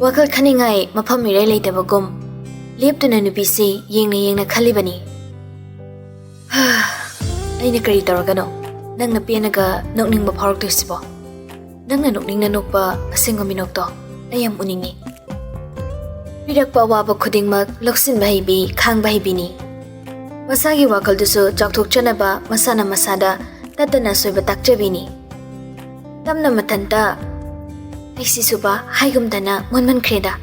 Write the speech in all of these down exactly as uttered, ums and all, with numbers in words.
ꯋꯥꯈꯜ ꯈꯟꯅꯤꯡꯉꯥꯏ ꯃꯐꯝ ꯏꯔꯩ ꯂꯩꯇꯕꯒꯨꯝ ꯂꯦꯞꯇꯨꯅ ꯅꯨꯄꯤꯁꯤ ꯌꯦꯡꯅ ꯌꯦꯡꯅ ꯈꯜꯂꯤꯕꯅꯤ꯫ "ꯑꯩꯅ ꯀꯔꯤ ꯇꯧꯔꯒꯅꯣ ꯅꯪꯅ ꯄꯦꯟꯅꯒ ꯅꯣꯛꯅꯤꯡꯕ ꯐꯥꯎꯔꯛꯇꯣꯏꯁꯤꯕꯣ? ꯅꯪꯅ ꯅꯣꯛꯅꯤꯡꯅ ꯅꯣꯛꯄ ꯑꯁꯦꯡꯕ ꯃꯤꯅꯣꯛꯇꯣ ꯑꯩ ꯌꯥꯝ ꯎꯅꯤꯡꯉꯤ꯫" ꯄꯤꯔꯛꯄ ꯑꯋꯥꯕ ꯈꯨꯗꯤꯡꯃꯛ ꯂꯧꯁꯤꯟꯕ ꯍꯩꯕꯤ, ꯈꯥꯡꯕ ꯍꯩꯕꯤꯅꯤ꯫ ꯃꯁꯥꯒꯤ ꯋꯥꯈꯜꯗꯨꯁꯨ ꯆꯥꯎꯊꯣꯛꯆꯅꯕ ꯃꯁꯥꯅ ꯃꯁꯥꯗ ꯇꯠꯇꯅ ꯑꯁꯣꯏꯕ ꯇꯥꯛꯆꯕꯤꯅꯤ꯫ ꯇꯞꯅ ꯃꯊꯟꯇ, "ꯑꯩꯁꯤꯁꯨꯕ ꯍꯥꯏꯒꯨꯝꯗꯅ ꯃꯣꯟꯃꯟꯈ꯭ꯔꯦꯗ꯫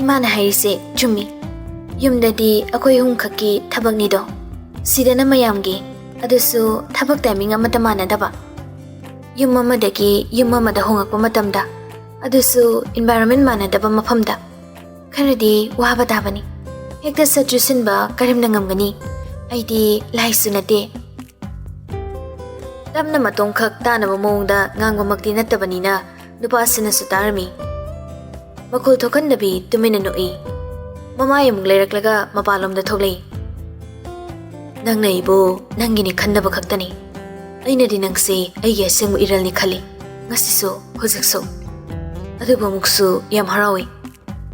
ꯏꯃꯥꯅ ꯍꯥꯏꯔꯤꯁꯦ ꯆꯨꯝꯃꯤ꯫ ꯌꯨꯝꯗꯗꯤ ꯑꯩꯈꯣꯏ ꯑꯍꯨꯝꯈꯛꯀꯤ ꯊꯕꯛꯅꯤꯗꯣ꯫ ꯁꯤꯗꯅ ꯃꯌꯥꯝꯒꯤ, ꯑꯗꯨꯁꯨ ꯊꯕꯛ ꯇꯥꯏꯃꯤꯡ ꯑꯃꯠꯇ ꯃꯥꯟꯅꯗꯕ꯫ ꯌꯨꯝ ꯑꯃꯗꯒꯤ ꯌꯨꯝ ꯑꯃꯗ ꯍꯣꯡꯉꯛꯄ ꯃꯇꯝꯗ, ꯑꯗꯨꯁꯨ ꯏꯟꯚꯥꯏꯔꯣꯟꯃꯦꯟ ꯃꯥꯟꯅꯗꯕ ꯃꯐꯝꯗ, ꯈꯔꯗꯤ ꯋꯥꯕ ꯇꯥꯕꯅꯤ꯫ ꯍꯦꯛꯇ ꯁꯠ ꯆꯨꯁꯤꯟꯕ ꯀꯔꯝꯅ ꯉꯝꯒꯅꯤ? ꯑꯩꯗꯤ ꯂꯥꯏꯁꯨ ꯅꯠꯇꯦ꯫" ꯇꯞꯅ ꯃꯇꯣꯡꯈꯛ ꯇꯥꯅꯕ ꯃꯑꯣꯡꯗ ꯉꯥꯡꯕꯃꯛꯇꯤ ꯅꯠꯇꯕꯅꯤꯅ ꯅꯨꯄꯥꯁꯤꯅꯁꯨ ꯇꯥꯔꯝꯃꯤ꯫ ꯃꯈꯣꯜ ꯊꯣꯛꯍꯟꯗꯕꯤ ꯇꯨꯃꯤꯟꯅ ꯅꯣꯛꯏ꯫ ꯃꯃꯥꯏ ꯑꯃꯨꯛ ꯂꯩꯔꯛꯂꯒ ꯃꯄꯥꯟꯂꯣꯝꯗ ꯊꯣꯛꯂꯛꯏ꯫ "ꯅꯪꯅ ꯑꯩꯕꯨ ꯅꯪꯒꯤꯅꯤ ꯈꯟꯗꯕ ꯈꯛꯇꯅꯤ꯫ ꯑꯩꯅꯗꯤ ꯅꯪꯁꯦ ꯑꯩꯒꯤ ꯑꯁꯦꯡꯕ ꯏꯔꯜꯅꯤ ꯈꯜꯂꯤ, ꯉꯁꯤꯁꯨ, ꯍꯧꯖꯤꯛꯁꯨ꯫ ꯑꯗꯨꯕꯨ ꯑꯃꯨꯛꯁꯨ ꯌꯥꯝ ꯍꯔꯥꯎꯏ꯫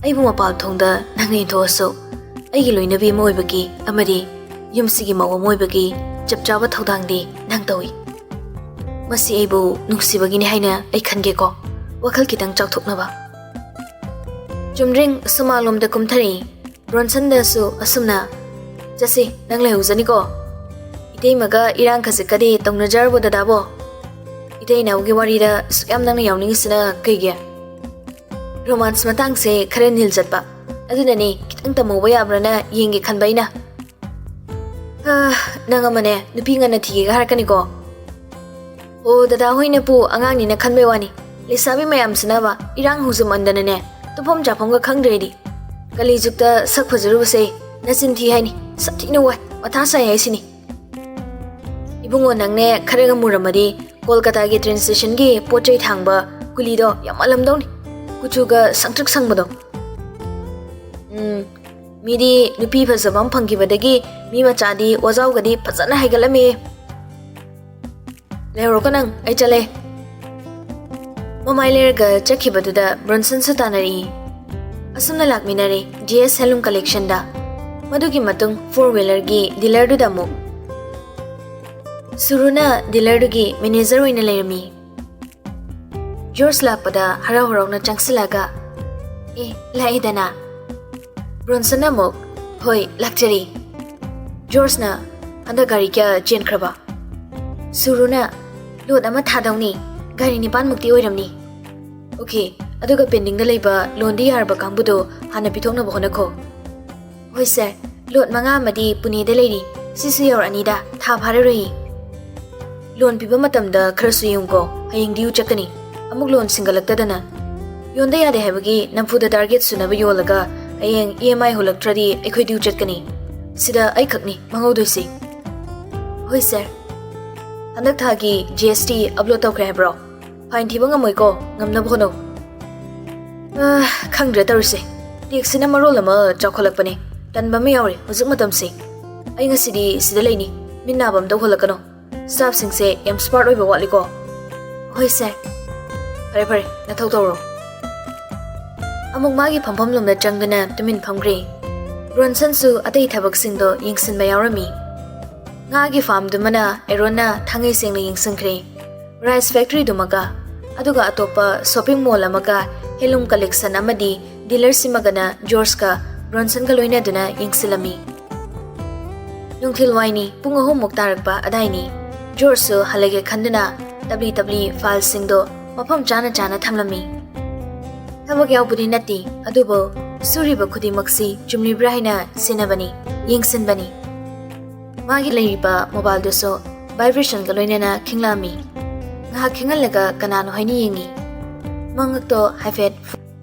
ꯑꯩꯕꯨ ꯃꯄꯥꯜ ꯊꯣꯡꯗ ꯅꯪꯅ ꯏꯟꯊꯣꯛꯑꯁꯨ, ꯑꯩꯒꯤ ꯂꯣꯏꯅꯕꯤ ꯑꯃ ꯑꯣꯏꯕꯒꯤ ꯑꯃꯗꯤ ꯌꯨꯝꯁꯤꯒꯤ ꯃꯧ ꯑꯃ ꯑꯣꯏꯕꯒꯤ ꯆꯞ ꯆꯥꯕ ꯊꯧꯗꯥꯡꯗꯤ ꯅꯪ ꯇꯧꯏ꯫ ꯃꯁꯤ ꯑꯩꯕꯨ ꯅꯨꯡꯁꯤꯕꯒꯤꯅꯤ ꯍꯥꯏꯅ ꯑꯩ ꯈꯟꯒꯦꯀꯣ, ꯋꯥꯈꯜ ꯈꯤꯇꯪ ꯆꯥꯎꯊꯣꯛꯅꯕ꯫" ꯆꯨꯝꯗ꯭ꯔꯤꯡ ꯁꯨꯃꯥꯡꯂꯣꯝꯗ ꯀꯨꯝꯊꯔꯛꯏ꯫ ꯕ꯭ꯔꯣꯟꯁꯟꯗꯁꯨ ꯑꯁꯨꯝꯅ, "ꯆꯠꯁꯤ, ꯅꯪ ꯂꯩꯍꯧꯖꯅꯤꯀꯣ꯫ ꯏꯇꯩꯃꯒ ꯏꯔꯥꯡ ꯈꯖꯤꯛꯀꯗꯤ ꯇꯧꯅꯖꯔꯕꯣ ꯗꯗꯥꯕꯣ? ꯏꯇꯩ ꯏꯅꯥꯎꯒꯤ ꯋꯥꯔꯤꯗ ꯑꯁꯨꯛ ꯌꯥꯝ ꯅꯪꯅ ꯌꯥꯎꯅꯤꯡꯉꯤꯁꯤꯅ ꯀꯩꯒꯤ?" "ꯔꯣꯃꯥꯟꯁ ꯃꯇꯥꯡꯁꯦ ꯈꯔ ꯅꯤꯜ ꯆꯠꯄ, ꯑꯗꯨꯅꯅꯦ ꯈꯤꯇꯪ ꯇꯝꯍꯧꯕ ꯌꯥꯕ꯭ꯔꯥꯅ ꯌꯦꯡꯒꯦ ꯈꯟꯕ ꯑꯩꯅ꯫" "ꯑꯥ, ꯅꯪ ꯑꯃꯅꯦ, ꯅꯨꯄꯤ ꯉꯟꯅ ꯊꯤꯒꯦꯒ ꯍꯥꯏꯔꯛꯀꯅꯤꯀꯣ꯫" "ꯑꯣ, ꯗꯗꯥ ꯍꯣꯏꯅꯄꯨ ꯑꯉꯥꯡꯅꯤꯅ ꯈꯟꯕꯩ ꯋꯥꯅꯤ꯫ ꯂꯩꯁꯥꯕꯤ ꯃꯌꯥꯝꯁꯤꯅꯕ ꯏꯔꯥꯡ ꯍꯧꯖꯃꯟꯗꯅꯅꯦ, ꯇꯨꯝꯐꯝ ꯆꯥꯐꯝꯒ ꯈꯪꯗ꯭ꯔꯦꯗꯤ꯫ ꯀꯂꯤꯖꯨꯛꯇ ꯁꯛ ꯐꯖꯔꯨꯕꯁꯦ ꯅꯆꯤꯟ ꯊꯤ ꯍꯥꯏꯅꯤ, ꯁꯥꯊꯤꯅ ꯋꯥꯏ, ꯃꯊꯥ ꯁꯥꯏ ꯍꯥꯏꯁꯤꯅꯤ꯫" "ꯏꯕꯨꯡꯉꯣ, ꯅꯪꯅꯦ ꯈꯔꯒ ꯃꯨꯔꯝꯃꯗꯤ ꯀꯣꯜꯀꯇꯥꯒꯤ ꯇ꯭ꯔꯦꯟ ꯁ꯭ꯇꯦꯁꯟꯒꯤ ꯄꯣꯠ ꯆꯩ ꯊꯥꯡꯕ ꯀꯨꯂꯤꯗꯣ ꯌꯥꯝ ꯃꯥꯜꯂꯝꯗꯧꯅꯤ, ꯀꯨꯆꯨꯒ ꯁꯪꯇ꯭ꯔꯤꯛ ꯁꯪꯕꯗꯣ꯫" "ꯎꯝ, ꯃꯤꯗꯤ ꯅꯨꯄꯤ ꯐꯖꯕ ꯑꯃ ꯐꯪꯈꯤꯕꯗꯒꯤ ꯃꯤ ꯃꯆꯥꯗꯤ ꯋꯥꯖꯥꯎꯒꯗꯤ ꯐꯖꯅ ꯍꯥꯏꯒꯠꯂꯝꯃꯦ꯫ ꯂꯩꯍꯧꯔꯣꯀꯣ ꯅꯪ, ꯑꯩ ꯆꯠꯂꯦ꯫" ꯃꯃꯥꯏ ꯂꯩꯔꯒ ꯆꯠꯈꯤꯕꯗꯨꯗ ꯕ꯭ꯔꯣꯟꯁꯟꯁꯨ ꯇꯥꯟꯅꯔꯛꯏ꯫ ꯑꯁꯨꯝꯅ ꯂꯥꯛꯃꯤꯟꯅꯔꯦ ꯖꯤ ꯑꯦꯁ ꯍꯦꯟꯂꯨꯝ ꯀꯂꯦꯛꯁꯟꯗ꯫ ꯃꯗꯨꯒꯤ ꯃꯇꯨꯡ ꯐꯣꯔ ꯋꯤꯂꯔꯒꯤ ꯗꯤꯂꯔꯗꯨꯗ ꯑꯃꯨꯛ꯫ ꯁꯨꯔꯨꯅ ꯗꯤꯂꯔꯗꯨꯒꯤ ꯃꯦꯅꯦꯖꯔ ꯑꯣꯏꯅ ꯂꯩꯔꯝꯃꯤ꯫ ꯖꯣꯔꯖ ꯂꯥꯛꯄꯗ ꯍꯔꯥꯎ ꯍꯔꯥꯎꯅ ꯆꯪꯁꯤꯜꯂꯒ, "ꯑꯦ, ꯂꯥꯛꯑꯦꯗꯅ?" ꯕ꯭ꯔꯣꯟꯁꯟꯅ ꯑꯃꯨꯛ, "ꯍꯣꯏ, ꯂꯥꯛꯆꯔꯤ꯫" ꯖꯣꯔꯖꯅ, "ꯍꯟꯗꯛ ꯒꯥꯔꯤ ꯀꯌꯥ ꯆꯦꯟꯈ꯭ꯔꯕ?" ꯁꯨꯔꯨꯅ, "ꯂꯣꯠ ꯑꯃ ꯊꯥꯗꯧꯅꯤ, ꯒꯥꯔꯤ ꯅꯤꯄꯥꯟꯃꯨꯛꯇꯤ ꯑꯣꯏꯔꯝꯅꯤ꯫" "ꯑꯣꯀꯦ, ꯑꯗꯨꯒ ꯄꯦꯟꯗꯤꯡꯗ ꯂꯩꯕ ꯂꯣꯟꯗꯤ ꯌꯥꯔꯕ ꯀꯥꯡꯕꯨꯗꯣ ꯍꯥꯟꯅ ꯄꯤꯊꯣꯛꯅꯕ ꯍꯣꯠꯅꯈꯣ꯫" "ꯍꯣꯏ ꯁꯥꯔ, ꯂꯣꯠ ꯃꯉꯥ ꯑꯃꯗꯤ ꯄꯨꯅꯦꯗ ꯂꯩꯔꯤ, ꯁꯤꯁꯨ ꯌꯧꯔꯛꯑꯅꯤꯗ, ꯊꯥ ꯐꯥꯔꯔꯣꯏꯌꯦ꯫" "ꯂꯣꯟ ꯄꯤꯕ ꯃꯇꯝꯗ ꯈꯔꯁꯨ ꯌꯦꯡꯉꯨꯀꯣ, ꯍꯌꯦꯡ ꯗ꯭ꯌꯨ ꯆꯠꯀꯅꯤ, ꯑꯃꯨꯛ ꯂꯣꯟ ꯁꯤꯡꯒꯠꯂꯛꯇꯗꯅ꯫ ꯌꯣꯟꯗ ꯌꯥꯗꯦ ꯍꯥꯏꯕꯒꯤ ꯅꯝꯐꯨꯗ ꯇꯥꯔꯒꯦꯠ ꯁꯨꯅꯕ ꯌꯣꯜꯂꯒ ꯍꯌꯦꯡ ꯏ ꯑꯦꯝ ꯑꯥꯏ ꯍꯨꯜꯂꯛꯇ꯭ꯔꯗꯤ ꯑꯩꯈꯣꯏ ꯗ꯭ꯌꯨ ꯆꯠꯀꯅꯤ꯫ ꯁꯤꯗ ꯑꯩꯈꯛꯅꯤ ꯃꯥꯡꯍꯧꯗꯣꯏꯁꯤ꯫" "ꯍꯣꯏ ꯁꯥꯔ꯫" "ꯍꯟꯗꯛ ꯊꯥꯒꯤ ꯖꯤ ꯑꯦꯁ ꯇꯤ ꯑꯞꯂꯣꯗ ꯇꯧꯈ꯭ꯔꯦ ꯍꯥꯏꯕ꯭ꯔꯣ? ꯐꯥꯏꯟ ꯊꯤꯕ ꯉꯝꯃꯣꯏꯀꯣ, ꯉꯝꯅꯕ ꯍꯣꯠꯅꯧ꯫" "ꯑꯥ, ꯈꯪꯗ꯭ꯔꯦ ꯇꯧꯔꯤꯁꯦ꯫ ꯇꯦꯛꯁꯁꯤꯅ ꯃꯔꯣꯜ ꯑꯃ ꯆꯥꯎꯈꯠꯂꯛꯄꯅꯦ꯫ ꯇꯟꯕ ꯑꯃ ꯌꯥꯎꯔꯦ ꯍꯧꯖꯤꯛ ꯃꯇꯝꯁꯦ꯫ ꯑꯩ ꯉꯁꯤꯗꯤ ꯁꯤꯗ ꯂꯩꯅꯤ꯫ ꯃꯤꯠ ꯅꯥꯕ ꯑꯝꯇ ꯎꯍꯜꯂꯛꯀꯅꯣ꯫ ꯁ꯭ꯇꯥꯐꯁꯤꯡꯁꯦ ꯌꯥꯝ ꯁ꯭ꯃꯥꯔꯠ ꯑꯣꯏꯕ ꯋꯥꯠꯂꯤꯀꯣ꯫" "ꯍꯣꯏ ꯁꯥꯔ꯫" "ꯐꯔꯦ ꯐꯔꯦ, ꯅꯊꯧ ꯇꯧꯔꯣ꯫" ꯑꯃꯨꯛ ꯃꯥꯒꯤ ꯐꯝꯐꯝ ꯂꯣꯝꯗ ꯆꯪꯗꯨꯅ ꯇꯨꯃꯤꯟ ꯐꯝꯈ꯭ꯔꯦ꯫ ꯕ꯭ꯔꯣꯟꯁꯟꯁꯨ ꯑꯇꯩ ꯊꯕꯛꯁꯤꯡꯗꯣ ꯌꯦꯡꯁꯤꯟꯕ ꯌꯥꯎꯔꯝꯃꯤ꯫ ꯉꯥꯒꯤ ꯐꯥꯔꯝꯗꯨꯃꯅ ꯑꯦꯔꯣꯟꯅ ꯊꯥꯡꯉꯩ ꯁꯦꯡꯅ ꯌꯦꯡꯁꯤꯟꯈ꯭ꯔꯦ꯫ ꯔꯥꯏꯁ ꯐꯦꯛꯇ꯭ꯔꯤꯗꯨꯃꯒ, ꯑꯗꯨꯒ ꯑꯇꯣꯞꯄ ꯁꯣꯞꯄꯤꯡ ꯃꯣꯜ ꯑꯃꯒ, ꯍꯦꯟꯂꯨꯝ ꯀꯂꯦꯛꯁꯟ ꯑꯃꯗꯤ ꯗꯤꯂꯔꯁꯤꯃꯒꯅ ꯖꯣꯔꯖꯀ ꯕ꯭ꯔꯣꯟꯁꯟꯒ ꯂꯣꯏꯅꯗꯨꯅ ꯌꯦꯡꯁꯤꯜꯂꯝꯃꯤ꯫ ꯅꯨꯡꯊꯤꯜ ꯋꯥꯏꯅꯤ, ꯄꯨꯡ ꯑꯍꯨꯝꯃꯨꯛ ꯇꯥꯔꯛꯄ ꯑꯗꯥꯏꯅꯤ꯫ ꯖꯣꯔꯖꯁꯨ ꯍꯜꯂꯒꯦ ꯈꯟꯗꯨꯅ ꯇꯞꯂꯤ ꯇꯞꯂꯤ ꯐꯥꯏꯜꯁꯤꯡꯗꯣ ꯃꯐꯝ ꯆꯥꯅ ꯆꯥꯅ ꯊꯝꯂꯝꯃꯤ꯫ ꯊꯕꯛ ꯌꯥꯎꯕꯗꯤ ꯅꯠꯇꯦ, ꯑꯗꯨꯕꯨ ꯁꯨꯔꯤꯕ ꯈꯨꯗꯤꯡꯃꯛꯁꯤ ꯆꯨꯝꯂꯤꯕ꯭ꯔꯥ ꯍꯥꯏꯅ ꯁꯤꯟꯅꯕꯅꯤ, ꯌꯦꯡꯁꯤꯟꯕꯅꯤ꯫ ꯃꯥꯒꯤ ꯂꯩꯔꯤꯕ ꯃꯣꯕꯥꯏꯜꯗꯨꯁꯨ ꯚꯥꯏꯕ꯭ꯔꯦꯁꯟꯒ ꯂꯣꯏꯅꯅ ꯈꯤꯡꯂꯛꯑꯝꯃꯤ꯫ ꯉꯥꯏꯍꯥꯛ ꯈꯤꯡꯍꯜꯂꯒ ꯀꯅꯥꯅꯣ ꯍꯥꯏꯅ ꯌꯦꯡꯉꯤ꯫ ꯃꯉꯛꯇꯣ ꯍꯥꯏꯐꯦꯠ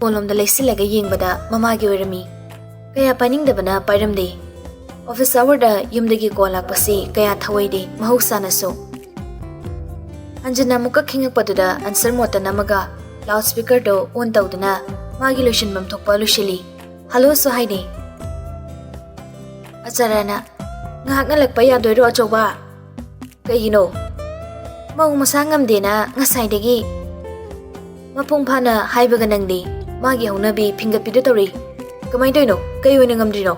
ꯐꯣꯟꯂꯣꯝꯗ ꯂꯩꯁꯤꯜꯂꯒ ꯌꯦꯡꯕꯗ ꯃꯃꯥꯒꯤ ꯑꯣꯏꯔꯝꯃꯤ꯫ ꯀꯌꯥ ꯄꯥꯏꯅꯤꯡꯗꯕꯅ ꯄꯥꯏꯔꯝꯗꯦ꯫ ꯑꯣꯐꯤꯁ ꯑꯋꯔꯗ ꯌꯨꯝꯗꯒꯤ ꯀꯣꯜ ꯂꯥꯛꯄꯁꯤ ꯀꯌꯥ ꯊꯧꯑꯣꯏꯗꯦ ꯃꯍꯧꯁꯥꯅꯁꯨ꯫ ꯍꯟꯖꯤꯟꯅ ꯑꯃꯨꯛꯀ ꯈꯤꯡꯉꯛꯄꯗꯨꯗ ꯑꯟꯁꯔ ꯃꯣꯠꯇ ꯅꯝꯃꯒ ꯂꯥꯎꯠ ꯁ꯭ꯄꯤꯀꯔꯗꯣ ꯑꯣꯟ ꯇꯧꯗꯨꯅ ꯃꯥꯒꯤ ꯂꯣꯏꯁꯤꯟꯐꯝ ꯊꯣꯛꯄ ꯂꯣꯏꯁꯤꯜꯂꯤ꯫ "ꯍꯜꯂꯣꯁꯨ ꯍꯥꯏꯗꯦ꯫" "ꯑꯆꯥꯔꯅ ꯉꯥꯏꯍꯥꯛ ꯉꯜꯂꯛꯄ ꯌꯥꯗꯣꯏꯔꯣ ꯑꯆꯧꯕ?" "ꯀꯩꯒꯤꯅꯣ?" "ꯃꯧ ꯃꯁꯥ ꯉꯝꯗꯦꯅ ꯉꯁꯥꯏꯗꯒꯤ ꯃꯄꯨꯡ ꯐꯥꯅ ꯍꯥꯏꯕꯒ ꯅꯪꯗꯦ꯫" ꯃꯥꯒꯤ ꯍꯧꯅꯕꯤ ꯐꯤꯡꯒꯠꯄꯤꯗꯨ ꯇꯧꯔꯤ꯫ ꯀꯃꯥꯏꯅ ꯇꯧꯔꯤꯅꯣ? ꯀꯩ ꯑꯣꯏꯅ ꯉꯝꯗ꯭ꯔꯤꯅꯣ?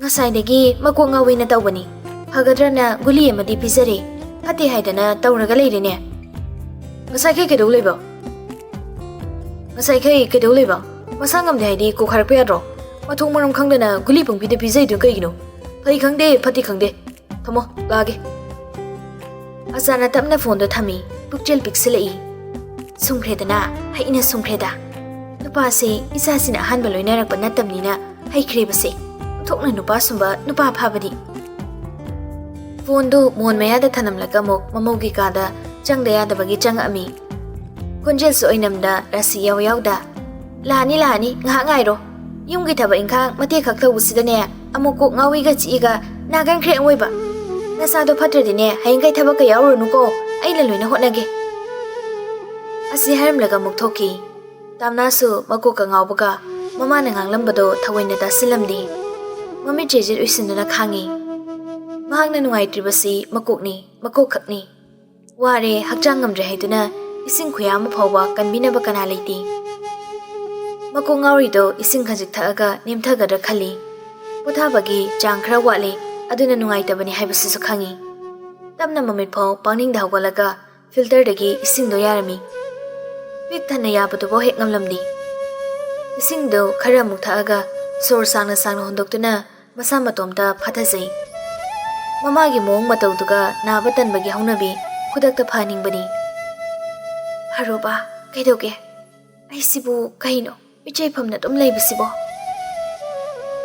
ꯉꯁꯥꯏꯗꯒꯤ ꯃꯀꯣꯛ ꯉꯥꯎꯋꯦꯅ ꯇꯧꯕꯅꯤ꯫ ꯐꯒꯗ꯭ꯔꯅ ꯒꯨꯂꯤ ꯑꯃꯗꯤ ꯄꯤꯖꯔꯦ꯫ ꯐꯠꯇꯦ ꯍꯥꯏꯗꯅ ꯇꯧꯔꯒ ꯂꯩꯔꯦꯅꯦ꯫ ꯉꯁꯥꯏꯈꯩ ꯀꯩꯗꯧ ꯂꯩꯕ? ꯉꯁꯥꯏꯈꯩ ꯀꯩꯗꯧ ꯂꯩꯕ? ꯃꯁꯥ ꯉꯝꯗꯦ ꯍꯥꯏꯗꯤ ꯀꯣꯛ ꯍꯥꯏꯔꯛꯄ ꯌꯥꯗ꯭ꯔꯣ? ꯃꯊꯣꯡ ꯃꯔꯝ ꯈꯪꯗꯅ ꯒꯨꯂꯤ ꯄꯪꯄꯤꯗ ꯄꯤꯖꯩꯗꯨꯅ ꯀꯩꯒꯤꯅꯣ? ꯐꯩ ꯈꯪꯗꯦ, ꯐꯠꯇꯦ ꯈꯪꯗꯦ꯫ ꯊꯝꯃꯣ, ꯂꯥꯛꯑꯒꯦ꯫ ꯑꯆꯥꯅ ꯇꯞꯅ ꯐꯣꯟꯗꯣ ꯊꯝꯃꯤ꯫ ꯄꯨꯛꯆꯦꯜ ꯄꯤꯛꯁꯤꯜꯂꯛꯏ꯫ ꯁꯨꯝꯈ꯭ꯔꯦꯗꯅ, ꯍꯩꯅ ꯁꯨꯝꯈ꯭ꯔꯦꯗ꯫ ꯅꯨꯄꯥꯁꯦ ꯏꯆꯥꯁꯤꯅ ꯑꯍꯥꯟꯕ ꯂꯣꯏꯅꯔꯛꯄ ꯅꯠꯇꯕꯅꯤꯅ ꯍꯩꯈ꯭ꯔꯦꯕꯁꯦ꯫ ꯑꯣꯟꯊꯣꯛꯅ ꯅꯨꯄꯥ ꯁꯨꯝꯕ, ꯅꯨꯄꯥ ꯐꯥꯕꯗꯤ꯫ ꯐꯣꯟꯗꯨ ꯃꯣꯟ ꯃꯌꯥꯗ ꯊꯅꯝꯂꯒ ꯑꯃꯨꯛ ꯃꯃꯧꯒꯤ ꯀꯥꯗ ꯆꯪꯗ ꯌꯥꯗꯕꯒꯤ ꯆꯪꯉꯛꯑꯝꯃꯤ꯫ ꯈꯣꯟꯖꯦꯜꯁꯨ ꯑꯣꯏꯅꯝꯗ ꯔꯥꯁꯤ ꯌꯥꯎ ꯌꯥꯎꯗ꯫ "ꯂꯥꯛꯑꯅꯤ, ꯂꯥꯛꯑꯅꯤ, ꯉꯥꯏꯍꯥꯛ ꯉꯥꯏꯔꯣ꯫ ꯌꯨꯝꯒꯤ ꯊꯕꯛ ꯏꯪꯈꯥꯡ ꯃꯇꯦꯛ ꯈꯛ ꯇꯧꯕꯁꯤꯗꯅꯦ ꯑꯃꯨꯛ ꯀꯣꯛ ꯉꯥꯎꯏꯒ ꯆꯤꯛꯏꯒ ꯅꯥꯒꯟꯈ꯭ꯔꯦ ꯑꯋꯣꯏꯕ꯫ ꯅꯁꯥꯗꯣ ꯐꯠꯇ꯭ꯔꯗꯤꯅꯦ ꯍꯌꯦꯡꯈꯩ ꯊꯕꯛꯀ ꯌꯥꯎꯔꯨꯔꯅꯨꯀꯣ, ꯑꯩꯅ ꯂꯣꯏꯅ ꯍꯣꯠꯅꯒꯦ"꯫ ꯑꯁꯤ ꯍꯥꯏꯔꯝꯂꯒ ꯑꯃꯨꯛ ꯊꯣꯛꯈꯤ꯫ ꯇꯥꯝꯅꯥꯁꯨ ꯃꯀꯣꯛꯀ ꯉꯥꯎꯕꯒ ꯃꯃꯥꯅ ꯉꯥꯡꯂꯝꯕꯗꯣ ꯊꯑꯣꯏꯅ ꯇꯥꯁꯤꯜꯂꯝꯗꯦ꯫ ꯃꯃꯤꯠ ꯆꯦꯖꯦꯠ ꯎꯏꯁꯤꯟꯗꯨꯅ ꯈꯥꯡꯉꯤ꯫ ꯃꯍꯥꯛꯅ ꯅꯨꯡꯉꯥꯏꯇ꯭ꯔꯤꯕꯁꯤ ꯃꯀꯣꯛꯅꯤ, ꯃꯀꯣꯛ ꯈꯛꯅꯤ꯫ ꯋꯥꯔꯦ, ꯍꯛꯆꯥꯡ ꯉꯝꯗ꯭ꯔꯦ ꯍꯥꯏꯗꯨꯅ ꯏꯁꯤꯡ ꯈꯨꯌꯥ ꯑꯃ ꯐꯥꯎꯕ ꯀꯟꯕꯤꯅꯕ ꯀꯅꯥ ꯂꯩꯇꯦ꯫ ꯃꯀꯣꯛ ꯉꯥꯎꯔꯤꯗꯣ ꯏꯁꯤꯡ ꯈꯖꯤꯛ ꯊꯛꯑꯒ ꯅꯦꯝꯊꯒꯗ꯭ꯔꯥ ꯈꯜꯂꯤ꯫ ꯄꯣꯊꯥꯕꯒꯤ ꯆꯥꯡ ꯈꯔ ꯋꯥꯠꯂꯤ, ꯑꯗꯨꯅ ꯅꯨꯡꯉꯥꯏꯇꯕꯅꯤ ꯍꯥꯏꯕꯁꯤꯁꯨ ꯈꯪꯉꯤ꯫ ꯇꯞꯅ ꯃꯃꯤꯠ ꯐꯥꯎ ꯄꯥꯡꯅꯤꯡꯗ ꯍꯧꯒꯠꯂꯒ ꯐꯤꯜꯇꯔꯗꯒꯤ ꯏꯁꯤꯡꯗꯣ ꯌꯥꯔꯝꯃꯤ꯫ ꯄꯤꯛ ꯊꯟꯅ ꯌꯥꯕꯗꯨꯐꯥꯎ ꯍꯦꯛ ꯉꯝꯂꯝꯗꯦ꯫ ꯏꯁꯤꯡꯗꯣ ꯈꯔ ꯑꯃꯨꯛ ꯊꯛꯑꯒ ꯁꯣꯔ ꯁꯥꯡꯅ ꯁꯥꯡꯅ ꯍꯣꯟꯗꯣꯛꯇꯨꯅ ꯃꯁꯥ ꯃꯇꯣꯝꯇ ꯐꯥꯊꯖꯩ꯫ ꯃꯃꯥꯒꯤ ꯃꯑꯣꯡ ꯃꯇꯧꯗꯨꯒ ꯅꯥꯕ ꯇꯟꯕꯒꯤ ꯍꯧꯅꯕꯤ ꯈꯨꯗꯛꯇ ꯐꯍꯟꯅꯤꯡꯕꯅꯤ꯫ "ꯍꯔꯣꯕꯥ, ꯀꯩꯗꯧꯒꯦ? ꯑꯩꯁꯤꯕꯨ ꯀꯩꯅꯣ ꯃꯤꯠꯆꯩ ꯐꯝꯅ ꯑꯗꯨꯝ ꯂꯩꯕꯁꯤꯕꯣ?"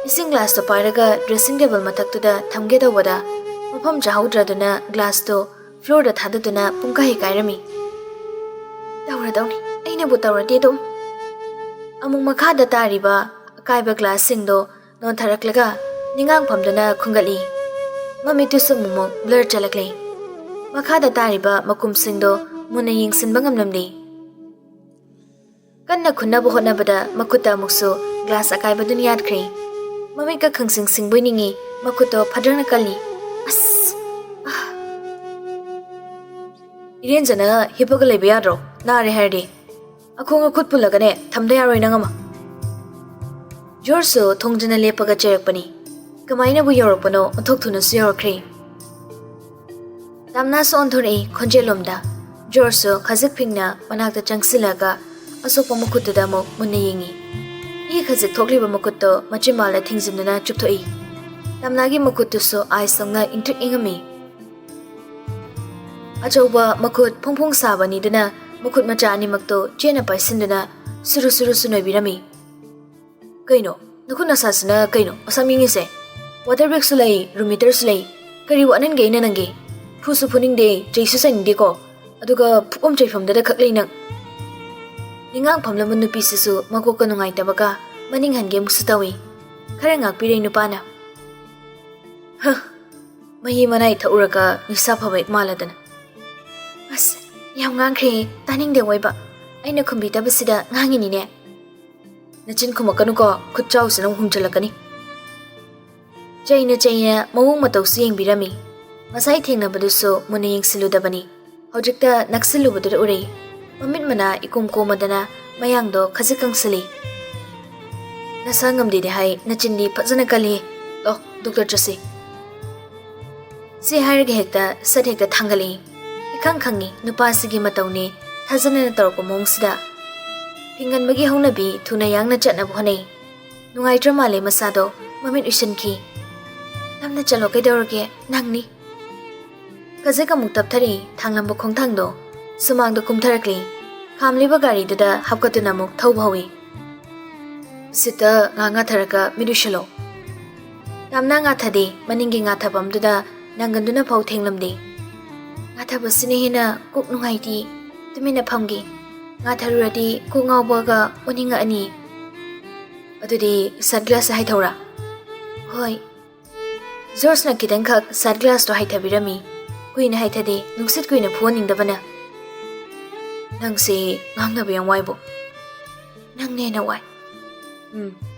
ꯏꯁꯤꯡ ꯒ꯭ꯂꯥꯁꯇꯣ ꯄꯥꯏꯔꯒ ꯗ꯭ꯔꯦꯁꯤꯡ ꯇꯦꯕꯜ ꯃꯊꯛꯇꯨꯗ ꯊꯝꯒꯦ ꯇꯧꯕꯗ ꯃꯐꯝ ꯆꯥꯍꯧꯗ꯭ꯔꯗꯨꯅ ꯒ꯭ꯂꯥꯁꯇꯣ ꯐ꯭ꯂꯣꯔꯗ ꯊꯥꯗꯗꯨꯅ ꯄꯨꯡꯀꯥꯏ ꯍꯦꯛ ꯀꯥꯏꯔꯝꯃꯤ꯫ "ꯇꯧꯔꯗꯧꯅꯤ, ꯑꯩꯅꯕꯨ ꯇꯧꯔꯗꯤ ꯑꯗꯨꯝ"꯫ ꯑꯃꯨꯛ ꯃꯈꯥꯗ ꯇꯥꯔꯤꯕ ꯑꯀꯥꯏꯕ ꯒ꯭ꯂꯥꯁꯁꯤꯡꯗꯣ ꯅꯣꯟꯊꯔꯛꯂꯒ ꯅꯤꯡꯉꯥꯡ ꯐꯝꯗꯨꯅ ꯈꯨꯝꯒꯠꯂꯤ꯫ ꯃꯃꯤꯠꯇꯨꯁꯨ ꯑꯃꯨꯛꯃꯨꯛ ꯕ꯭ꯂꯔ ꯆꯠꯂꯛꯂꯤ꯫ ꯃꯈꯥꯗ ꯇꯥꯔꯤꯕ ꯃꯈꯨꯝꯁꯤꯡꯗꯣ ꯃꯨꯟꯅ ꯌꯦꯡꯁꯤꯟꯕ ꯉꯝꯂꯝꯗꯦ꯫ ꯀꯟꯅ ꯈꯨꯟꯅꯕ ꯍꯣꯠꯅꯕꯗ ꯃꯈꯨꯠꯇ ꯑꯃꯨꯛꯁꯨ ꯒ꯭ꯂꯥꯁ ꯑꯀꯥꯏꯕꯗꯨꯅ ꯌꯥꯠꯈ꯭ꯔꯦ꯫ ꯃꯃꯤꯠꯀ ꯈꯪꯁꯤꯡ ꯁꯤꯡꯕꯣꯏ ꯅꯤꯡꯉꯤ, ꯃꯈꯨꯠꯇꯣ ꯐꯗ꯭ꯔꯪꯅ ꯀꯜꯂꯤ꯫ ꯑꯁ! ꯑꯥ! "ꯏꯔꯦꯟꯖꯅ ꯍꯤꯞꯄꯒ ꯂꯩꯕ ꯌꯥꯗ꯭ꯔꯣ, ꯅꯥꯔꯦ ꯍꯥꯏꯔꯗꯤ?" ꯑꯈꯣꯡ ꯑꯈꯨꯠ ꯄꯨꯜꯂꯒꯅꯦ ꯊꯝꯗ ꯌꯥꯔꯣꯏ ꯅꯪ ꯑꯃ꯫ ꯖꯣꯔꯖꯁꯨ ꯊꯣꯡꯖꯤꯟꯅ ꯂꯦꯞꯄꯒ ꯆꯩꯔꯛꯄꯅꯤ꯫ ꯀꯃꯥꯏꯅꯕꯨ ꯌꯧꯔꯛꯄꯅꯣ ꯑꯣꯟꯊꯣꯛ ꯊꯨꯅꯁꯨ ꯌꯧꯔꯛꯈ꯭ꯔꯦ꯫ ꯇꯥꯝꯅꯥꯁꯨ ꯑꯣꯟꯊꯣꯔꯛꯏ ꯈꯣꯟꯖꯦꯜꯂꯣꯝꯗ꯫ ꯖꯣꯔꯖꯁꯨ ꯈꯖꯤꯛ ꯐꯤꯡꯅ ꯃꯅꯥꯛꯇ ꯆꯪꯁꯤꯜꯂꯒ ꯑꯁꯣꯛꯄ ꯃꯈꯨꯠꯇꯨꯗ ꯑꯃꯨꯛ ꯃꯨꯟꯅ ꯌꯦꯡꯉꯤ꯫ ꯏ ꯈꯖꯤꯛ ꯊꯣꯛꯂꯤꯕ ꯃꯈꯨꯠꯇꯣ ꯃꯆꯤꯟꯕꯥꯜꯗ ꯊꯤꯡꯖꯤꯟꯗꯨꯅ ꯆꯨꯞꯊꯣꯛꯏ꯫ ꯇꯥꯝꯅꯥꯒꯤ ꯃꯈꯨꯠꯇꯨꯁꯨ ꯑꯥꯏꯁꯇꯧꯅ ꯏꯪꯇ꯭ꯔꯤꯛ ꯏꯪꯉꯝꯃꯤ꯫ ꯑꯆꯧꯕ ꯃꯈꯨꯠ ꯐꯣꯡ ꯐꯣꯡ ꯁꯥꯕ ꯑꯅꯤꯗꯨꯅ ꯃꯈꯨꯠ ꯃꯆꯥ ꯑꯅꯤꯃꯛꯇꯣ ꯆꯦꯠꯅ ꯄꯥꯏꯁꯤꯟꯗꯨꯅ ꯁꯨꯔꯨ ꯁꯨꯔꯨꯁꯨ ꯅꯣꯏꯕꯤꯔꯝꯃꯤ꯫ ꯀꯩꯅꯣ? ꯅꯈꯨꯠ ꯅꯁꯥꯁꯤꯅ ꯀꯩꯅꯣ ꯃꯁꯥ ꯃꯤꯡꯉꯤꯁꯦ? ꯋꯥꯇꯔ ꯕꯦꯒꯁꯨ ꯂꯩ, ꯔꯨꯝ ꯃꯤꯇꯔꯁꯨ ꯂꯩ꯫ ꯀꯔꯤ ꯋꯥꯠꯍꯟꯒꯦ ꯑꯩꯅ ꯅꯪꯒꯤ? ꯐꯨꯁꯨ ꯐꯨꯅꯤꯡꯗꯦ, ꯆꯩꯁꯨ ꯆꯩꯅꯤꯡꯗꯦꯀꯣ꯫ ꯑꯗꯨꯒ ꯐꯨꯐꯝ ꯆꯩꯐꯝꯗꯗ ꯈꯛ ꯂꯩ ꯅꯪ꯫ ꯅꯤꯡꯉꯥꯡ ꯐꯝꯂꯝꯕ ꯅꯨꯄꯤꯁꯤꯁꯨ ꯃꯀꯣꯛꯀ ꯅꯨꯡꯉꯥꯏꯇꯕꯒ ꯃꯅꯤꯡ ꯍꯟꯒꯦ ꯑꯃꯨꯛꯁꯨ ꯇꯧꯏ꯫ ꯈꯔ ꯉꯥꯛꯄꯤꯔꯦ ꯅꯨꯄꯥꯅ꯫ ꯍ, ꯃꯍꯤ ꯃꯅꯥꯏ ꯊꯛꯎꯔꯒ ꯅꯤꯁꯥ ꯐꯕ ꯍꯦꯛ ꯃꯥꯜꯂꯗꯅ꯫ ꯑꯁ, ꯌꯥꯝ ꯉꯥꯡꯈ꯭ꯔꯦ, ꯇꯥꯅꯤꯡꯗꯦ ꯑꯣꯏꯕ꯫ ꯑꯩꯅ ꯈꯨꯝꯕꯤꯗꯕꯁꯤꯗ ꯉꯥꯡꯉꯤꯅꯤꯅꯦ꯫ ꯅꯆꯤꯟ ꯈꯨꯝꯃꯛꯀꯅꯨꯀꯣ, ꯈꯨꯠ ꯆꯥꯎꯁꯤꯅ ꯑꯃꯨꯛ ꯍꯨꯝꯖꯤꯜꯂꯛꯀꯅꯤ꯫ ꯆꯩꯅ ꯆꯩꯅ ꯃꯑꯣꯡ ꯃꯇꯧꯁꯨ ꯌꯦꯡꯕꯤꯔꯝꯃꯤ꯫ ꯉꯁꯥꯏ ꯊꯦꯡꯅꯕꯗꯨꯁꯨ ꯃꯨꯟꯅ ꯌꯦꯡꯁꯤꯜꯂꯨꯗꯕꯅꯤ꯫ ꯍꯧꯖꯤꯛꯇ ꯅꯛꯁꯤꯜꯂꯨꯕꯗꯨꯗ ꯎꯔꯦ꯫ ꯃꯃꯤꯠ ꯃꯅꯥ ꯏꯀꯣꯝ ꯀꯣꯝꯃꯗꯅ ꯃꯌꯥꯡꯗꯣ ꯈꯖꯤꯛ ꯀꯪꯁꯤꯜꯂꯤ꯫ ꯅꯁꯥ ꯉꯝꯗꯦꯗꯤ ꯍꯥꯏ, ꯅꯆꯤꯟꯗꯤ ꯐꯖꯅ ꯀꯜꯂꯤ꯫ ꯑꯣ, ꯗꯣꯛꯇꯔ ꯆꯠꯁꯤ꯫ ꯁꯤ ꯍꯥꯏꯔꯒ ꯍꯦꯛꯇ ꯁꯠ ꯍꯦꯛꯇ ꯊꯥꯡꯒꯠꯂꯛꯏ꯫ ꯏꯈꯪ ꯈꯪꯉꯤ ꯅꯨꯄꯥꯁꯤꯒꯤ ꯃꯇꯧꯅꯦ, ꯊꯥꯖꯅꯅ ꯇꯧꯔꯛꯄ ꯃꯑꯣꯡꯁꯤꯗ꯫ ꯐꯤꯡꯒꯟꯕꯒꯤ ꯍꯧꯅꯕꯤ ꯊꯨꯅ ꯌꯥꯡꯅ ꯆꯠꯅꯕ ꯍꯣꯠꯅꯩ꯫ ꯅꯨꯡꯉꯥꯏꯇ꯭ꯔ ꯃꯥꯜꯂꯦ ꯃꯁꯥꯗꯣ, ꯃꯃꯤꯠ ꯎꯏꯁꯟꯈꯤ꯫ ꯇꯞꯅ ꯆꯠꯂꯣ, ꯀꯩꯗꯧꯔꯒꯦ, ꯅꯪꯅꯤ꯫ ꯈꯖꯤꯛ ꯑꯃꯨꯛ ꯇꯞꯊꯔꯛꯏ, ꯊꯥꯡꯂꯝꯕ ꯈꯣꯡꯊꯥꯡꯗꯣ ꯁꯨꯃꯥꯡꯗ ꯀꯨꯝꯊꯔꯛꯂꯤ꯫ ꯈꯥꯝꯂꯤꯕ ꯒꯥꯔꯤꯗꯨꯗ ꯍꯥꯞꯀꯠꯇꯨꯅ ꯑꯃꯨꯛ ꯊꯧꯕ ꯍꯧꯏ꯫ ꯁꯤꯠꯇ ꯉꯥꯏꯍꯥꯛ ꯉꯥꯊꯔꯒ ꯃꯤꯠ ꯎꯏꯁꯜꯂꯣ꯫ ꯌꯥꯝꯅ ꯉꯥꯊꯗꯦ, ꯃꯅꯤꯡꯒꯤ ꯉꯥꯊꯐꯝꯗꯨꯗ ꯅꯪꯒꯟꯗꯨꯅ ꯐꯥꯎ ꯊꯦꯡꯂꯝꯗꯦ꯫ ꯉꯥꯊꯕꯁꯤꯅ ꯍꯦꯟꯅ ꯀꯣꯛ ꯅꯨꯡꯉꯥꯏꯇꯦ, ꯇꯨꯃꯤꯟꯅ ꯐꯝꯒꯦ꯫ ꯉꯥꯊꯔꯨꯔꯗꯤ ꯀꯣꯛ ꯉꯥꯎꯕꯒ ꯑꯣꯟꯅꯤꯡꯉꯛꯑꯅꯤ꯫ ꯑꯗꯨꯗꯤ ꯁꯟꯒ꯭ꯂꯥꯁ ꯍꯥꯏꯊꯧꯔꯥ? ꯍꯣꯏ꯫ ꯖꯣꯔꯖꯅ ꯈꯤꯇꯪꯈꯛ ꯁꯟꯒ꯭ꯂꯥꯁꯇꯣ ꯍꯥꯏꯊꯕꯤꯔꯝꯃꯤ꯫ ꯀꯨꯏꯅ ꯍꯥꯏꯊꯗꯦ, ꯅꯨꯡꯁꯤꯠ ꯀꯨꯏꯅ ꯐꯨꯍꯟꯅꯤꯡꯗꯕꯅ꯫ ꯅꯪꯁꯦ ꯉꯥꯡꯅꯕ ꯌꯥꯝ ꯋꯥꯏꯕꯣ? ꯅꯪꯅ ꯍꯦꯟꯅ ꯋꯥꯏ꯫ ꯎꯝ,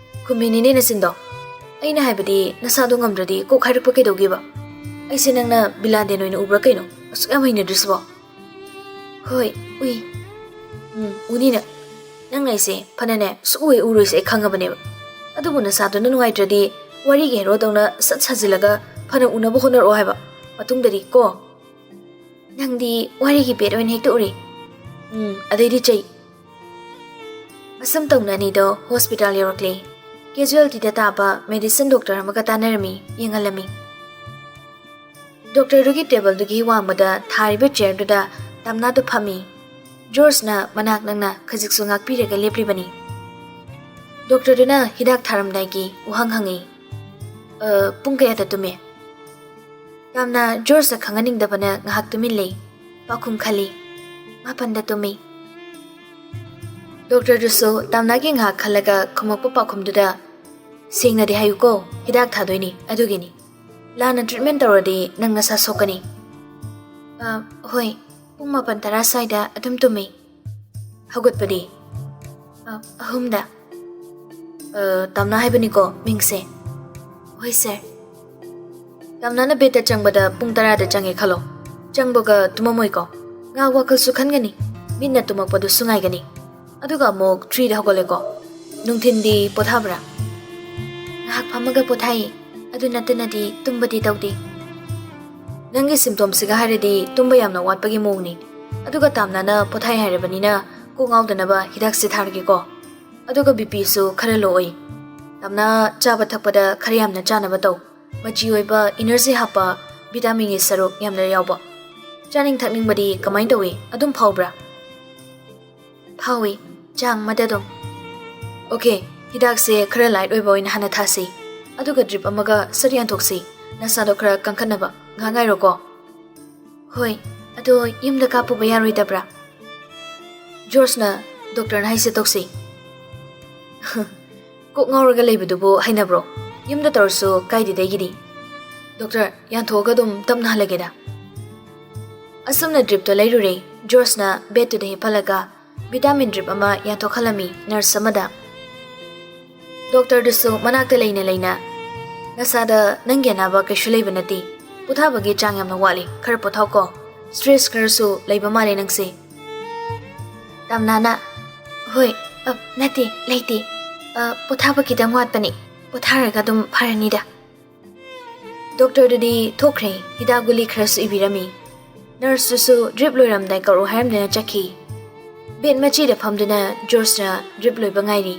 ꯈꯨꯝꯃꯤꯅꯤꯅꯦ ꯅꯆꯤꯟꯗꯣ꯫ ꯑꯩꯅ ꯍꯥꯏꯕꯗꯤ ꯅꯁꯥꯗꯣ ꯉꯝꯗ꯭ꯔꯗꯤ ꯀꯣꯛ ꯍꯥꯏꯔꯛꯄ ꯀꯩꯗꯧꯒꯦꯕ? ꯑꯩꯁꯦ ꯅꯪꯅ ꯕꯤꯂꯥꯗꯦꯟ ꯑꯣꯏꯅ ꯎꯕ꯭ꯔꯥ ꯀꯩꯅꯣ? ꯑꯁꯨꯛ ꯌꯥꯝ ꯍꯩꯅꯗ꯭ꯔꯤꯁꯤꯕꯣ? ꯍꯣꯏ, ꯎꯏ꯫ ꯎꯝ, ꯎꯅꯤꯅ꯫ ꯅꯪ ꯑꯩꯁꯦ ꯐꯅꯅꯦ ꯁꯨꯛꯎ ꯍꯦꯛ ꯎꯔꯣꯏꯁꯦ ꯑꯩ ꯈꯪꯉꯕꯅꯦꯕ꯫ ꯑꯗꯨꯕꯨ ꯅꯁꯥꯗꯨꯅ ꯅꯨꯡꯉꯥꯏꯇ꯭ꯔꯗꯤ ꯋꯥꯔꯤꯒꯤ ꯍꯦꯔꯣꯗꯧꯅ ꯁꯠ ꯁꯥꯖꯤꯜꯂꯒ ꯐꯅ ꯎꯅꯕ ꯍꯣꯠꯅꯔꯛꯑꯣ ꯍꯥꯏꯕ꯫ ꯃꯇꯨꯡꯗꯗꯤ ꯀꯣ꯫ ꯅꯪꯗꯤ ꯋꯥꯔꯤꯒꯤ ꯕꯦꯠ ꯑꯣꯏꯅ ꯍꯦꯛꯇ ꯎꯔꯤ꯫ ꯎꯝ, ꯑꯗꯩꯗꯤ ꯆꯩ꯫ ꯑꯁꯨꯝ ꯇꯧꯅ ꯑꯅꯤꯗꯣ ꯍꯣꯁꯄꯤꯇꯥꯜ ꯌꯧꯔꯛꯂꯦ꯫ ꯀꯦꯖꯨꯋꯦꯜꯇꯤꯗ ꯇꯥꯕ ꯃꯦꯗꯤꯁꯤꯟ ꯗꯣꯛꯇꯔ ꯑꯃꯒ ꯇꯥꯟꯅꯔꯝꯃꯤ, ꯌꯦꯡꯍꯜꯂꯝꯃꯤ꯫ ꯗꯣꯛꯇꯔꯗꯨꯒꯤ ꯇꯦꯕꯜꯗꯨꯒꯤ ꯋꯥꯡꯃꯗ ꯊꯥꯔꯤꯕ ꯆꯤꯌꯔꯗꯨꯗ ꯇꯝꯅꯥꯗꯣ ꯐꯝꯃꯤ꯫ ꯖꯣꯔꯖꯅ ꯃꯅꯥꯛ ꯅꯛꯅ ꯈꯖꯤꯛꯁꯨ ꯉꯥꯛꯄꯤꯔꯒ ꯂꯦꯞꯂꯤꯕꯅꯤ꯫ ꯗꯣꯛꯇꯔꯗꯨꯅ ꯍꯤꯗꯥꯛ ꯊꯥꯔꯝꯗꯥꯏꯒꯤ ꯋꯥꯍꯪ ꯍꯪꯉꯤ꯫ "ꯑ, ꯄꯨꯡ ꯀꯌꯥꯗ ꯇꯨꯝꯃꯤ?" ꯇꯝꯅꯥ ꯖꯣꯔꯖꯇ ꯈꯪꯍꯟꯅꯤꯡꯗꯕꯅ ꯉꯥꯏꯍꯥꯛ ꯇꯨꯃꯤꯟ ꯂꯩ꯫ ꯄꯥꯎꯈꯨꯝ ꯈꯜꯂꯤ꯫ "ꯃꯥꯄꯟꯗ ꯇꯨꯝꯃꯤ꯫" ꯗꯣꯛꯇꯔꯗꯨꯁꯨ ꯇꯝꯅꯥꯒꯤ ꯉꯥꯏꯍꯥꯛ ꯈꯜꯂꯒ ꯈꯨꯝꯃꯛꯄ ꯄꯥꯎꯈꯨꯝꯗꯨꯗ, "ꯁꯦꯡꯅꯗꯤ ꯍꯥꯏꯌꯨꯀꯣ, ꯍꯤꯗꯥꯛ ꯊꯥꯗꯣꯏꯅꯤ, ꯑꯗꯨꯒꯤꯅꯤ꯫ ꯂꯥꯟꯅ ꯇ꯭ꯔꯤꯠꯃꯦꯟ ꯇꯧꯔꯗꯤ ꯅꯪ ꯅꯁꯥ ꯁꯣꯛꯀꯅꯤ꯫" "ꯑ, ꯍꯣꯏ, ꯄꯨꯡ ꯃꯥꯄꯟ ꯇꯔꯥ ꯁ꯭ꯋꯥꯏꯗ ꯑꯗꯨꯝ ꯇꯨꯝꯃꯤ꯫" "ꯍꯧꯒꯠꯄꯗꯤ?" "ꯑ, ꯑꯍꯨꯝꯗ꯫" "ꯑ, ꯇꯝꯅꯥ ꯍꯥꯏꯕꯅꯤꯀꯣ ꯃꯤꯡꯁꯦ?" "ꯍꯣꯏ, ꯁꯥꯔ꯫" "ꯇꯝꯅꯥꯅ ꯕꯦꯠꯇ ꯆꯪꯕꯗ ꯄꯨꯡ ꯇꯔꯥꯗ ꯆꯪꯉꯦ ꯈꯜꯂꯣ꯫ ꯆꯪꯕꯒ ꯇꯨꯝꯃꯝꯃꯣꯏꯀꯣ꯫ ꯉꯥꯏꯍꯥꯛ ꯋꯥꯈꯜꯁꯨ ꯈꯟꯒꯅꯤ꯫ ꯃꯤꯠꯅ ꯇꯨꯝꯃꯛꯄꯗꯨꯁꯨ ꯉꯥꯏꯒꯅꯤ꯫ ꯑꯗꯨꯒ ꯑꯃꯨꯛ ꯊ꯭ꯔꯤꯗ ꯍꯧꯒꯠꯂꯦꯀꯣ꯫ ꯅꯨꯡꯊꯤꯟꯗꯤ ꯄꯣꯊꯥꯕ꯭ꯔꯥ?" "ꯉꯥꯏꯍꯥꯛ ꯐꯝꯃꯒ ꯄꯣꯊꯥꯏꯌꯦ꯫ ꯑꯗꯨ ꯅꯠꯇꯅꯗꯤ ꯇꯨꯝꯕꯗꯤ ꯇꯧꯗꯦ꯫" "ꯅꯪꯒꯤ ꯁꯤꯝꯇꯣꯝꯁꯤꯒ ꯍꯥꯏꯔꯗꯤ ꯇꯨꯝꯕ ꯌꯥꯝꯅ ꯋꯥꯠꯄꯒꯤ ꯃꯑꯣꯡꯅꯤ꯫ ꯑꯗꯨꯒ ꯇꯥꯝꯅꯥꯅ ꯄꯣꯊꯥꯏ ꯍꯥꯏꯔꯕꯅꯤꯅ ꯀꯣꯛ ꯉꯥꯎꯗꯅꯕ ꯍꯤꯗꯥꯛꯁꯦ ꯊꯥꯔꯒꯦꯀꯣ꯫ ꯑꯗꯨꯒ ꯕꯤ ꯄꯤꯁꯨ ꯈꯔ ꯂꯣ ꯑꯣꯏ꯫ ꯇꯥꯝꯅꯥ, ꯆꯥꯕ ꯊꯛꯄꯗ ꯈꯔ ꯌꯥꯝꯅ ꯆꯥꯅꯕ ꯇꯧ꯫ ꯃꯆꯤ ꯑꯣꯏꯕ ꯏꯅꯔꯖꯤ ꯍꯥꯞꯄ ꯚꯤꯇꯥꯃꯤꯟꯒꯤ ꯁꯔꯨꯛ ꯌꯥꯝꯅ ꯌꯥꯎꯕ꯫ ꯆꯥꯅꯤꯡ ꯊꯛꯅꯤꯡꯕꯗꯤ ꯀꯃꯥꯏꯅ ꯇꯧꯏ? ꯑꯗꯨꯝ ꯐꯥꯎꯕ꯭ꯔꯥ?" "ꯐꯥꯎꯏ, ꯆꯥꯡ ꯑꯃꯗ ꯑꯗꯨꯝ꯫" "ꯑꯣꯀꯦ, ꯍꯤꯗꯥꯛꯁꯦ ꯈꯔ ꯂꯥꯏꯠ ꯑꯣꯏꯕ ꯑꯣꯏꯅ ꯍꯥꯟꯅ ꯊꯥꯁꯤ, ꯑꯗꯨꯒ ꯗ꯭ꯔꯤꯞ ꯑꯃꯒ ꯁꯠ ꯌꯥꯟꯊꯣꯛꯁꯤ, ꯅꯁꯥꯗꯣ ꯈꯔ ꯀꯟꯈꯠꯅꯕ꯫ ꯉꯥꯏꯍꯥꯛ ꯉꯥꯏꯔꯣꯀꯣ꯫" "ꯍꯣꯏ, ꯑꯗꯣ ꯌꯨꯝꯗ ꯀꯥꯞꯄꯨꯕ ꯌꯥꯔꯣꯏꯗꯕ꯭ꯔꯥ?" ꯖꯣꯔꯖꯅ ꯗꯣꯛꯇꯔꯅ ꯍꯥꯏꯁꯦ ꯇꯧꯁꯤ꯫ "ꯀꯣꯛ ꯉꯥꯎꯔꯒ ꯂꯩꯕꯗꯨꯕꯨ ꯍꯩꯅꯕ꯭ꯔꯣ? ꯌꯨꯝꯗ ꯇꯧꯔꯁꯨ ꯀꯥꯏꯗꯦꯗ ꯑꯩꯒꯤꯗꯤ꯫ ꯗꯣꯛꯇꯔ, ꯌꯥꯟꯊꯣꯛꯑꯒ ꯑꯗꯨꯝ ꯇꯞꯅ ꯍꯜꯂꯒꯦꯗ꯫" ꯑꯁꯨꯝꯅ ꯗ꯭ꯔꯤꯞꯇꯣ ꯂꯩꯔꯨꯔꯦ꯫ ꯖꯣꯔꯖꯅ ꯕꯦꯠꯇꯨꯗ ꯍꯤꯞꯍꯜꯂꯒ ꯚꯤꯇꯥꯃꯤꯟ ꯗ꯭ꯔꯤꯞ ꯑꯃ ꯌꯥꯟꯊꯣꯛꯍꯜꯂꯝꯃꯤ ꯅꯔꯁ ꯑꯃꯗ꯫ ꯗꯣꯛꯇꯔꯗꯨꯁꯨ ꯃꯅꯥꯛꯇ ꯂꯩꯅ ꯂꯩꯅ, "ꯅꯁꯥꯗ ꯅꯪꯒꯤ ꯑꯅꯥꯕ ꯀꯩꯁꯨ ꯂꯩꯕ ꯅꯠꯇꯦ꯫ ꯄꯣꯊꯥꯕꯒꯤ ꯆꯥꯡ ꯌꯥꯝꯅ ꯋꯥꯠꯂꯤ꯫ ꯈꯔ ꯄꯣꯊꯥꯎꯀꯣ꯫ ꯁ꯭ꯇ꯭ꯔꯦꯁ ꯈꯔꯁꯨ ꯂꯩꯕ ꯃꯥꯜꯂꯦ ꯅꯪꯁꯦ꯫" ꯇꯝꯅꯥꯅ, "ꯍꯣꯏ, ꯑ, ꯅꯠꯇꯦ, ꯂꯩꯇꯦ꯫ ꯑ, ꯄꯣꯊꯥꯕ ꯈꯤꯇꯪ ꯋꯥꯠꯄꯅꯤ꯫ ꯄꯣꯊꯥꯔꯒ ꯑꯗꯨꯝ ꯐꯔꯅꯤꯗ꯫" ꯗꯣꯛꯇꯔꯗꯨꯗꯤ ꯊꯣꯛꯈ꯭ꯔꯦ, ꯍꯤꯗꯥꯛ ꯒꯨꯂꯤ ꯈꯔꯁꯨ ꯏꯕꯤꯔꯝꯃꯤ꯫ ꯅꯔꯁꯇꯨꯁꯨ ꯗ꯭ꯔꯤꯞ ꯂꯣꯏꯔꯝꯗꯥꯏ ꯀꯧꯔꯛꯎ ꯍꯥꯏꯔꯝꯗꯅ ꯆꯠꯈꯤ꯫ ꯕꯦꯗ ꯃꯆꯤꯗ ꯐꯝꯗꯨꯅ ꯖꯣꯔꯖꯅ ꯗ꯭ꯔꯤꯞ ꯂꯣꯏꯕ ꯉꯥꯏꯔꯤ꯫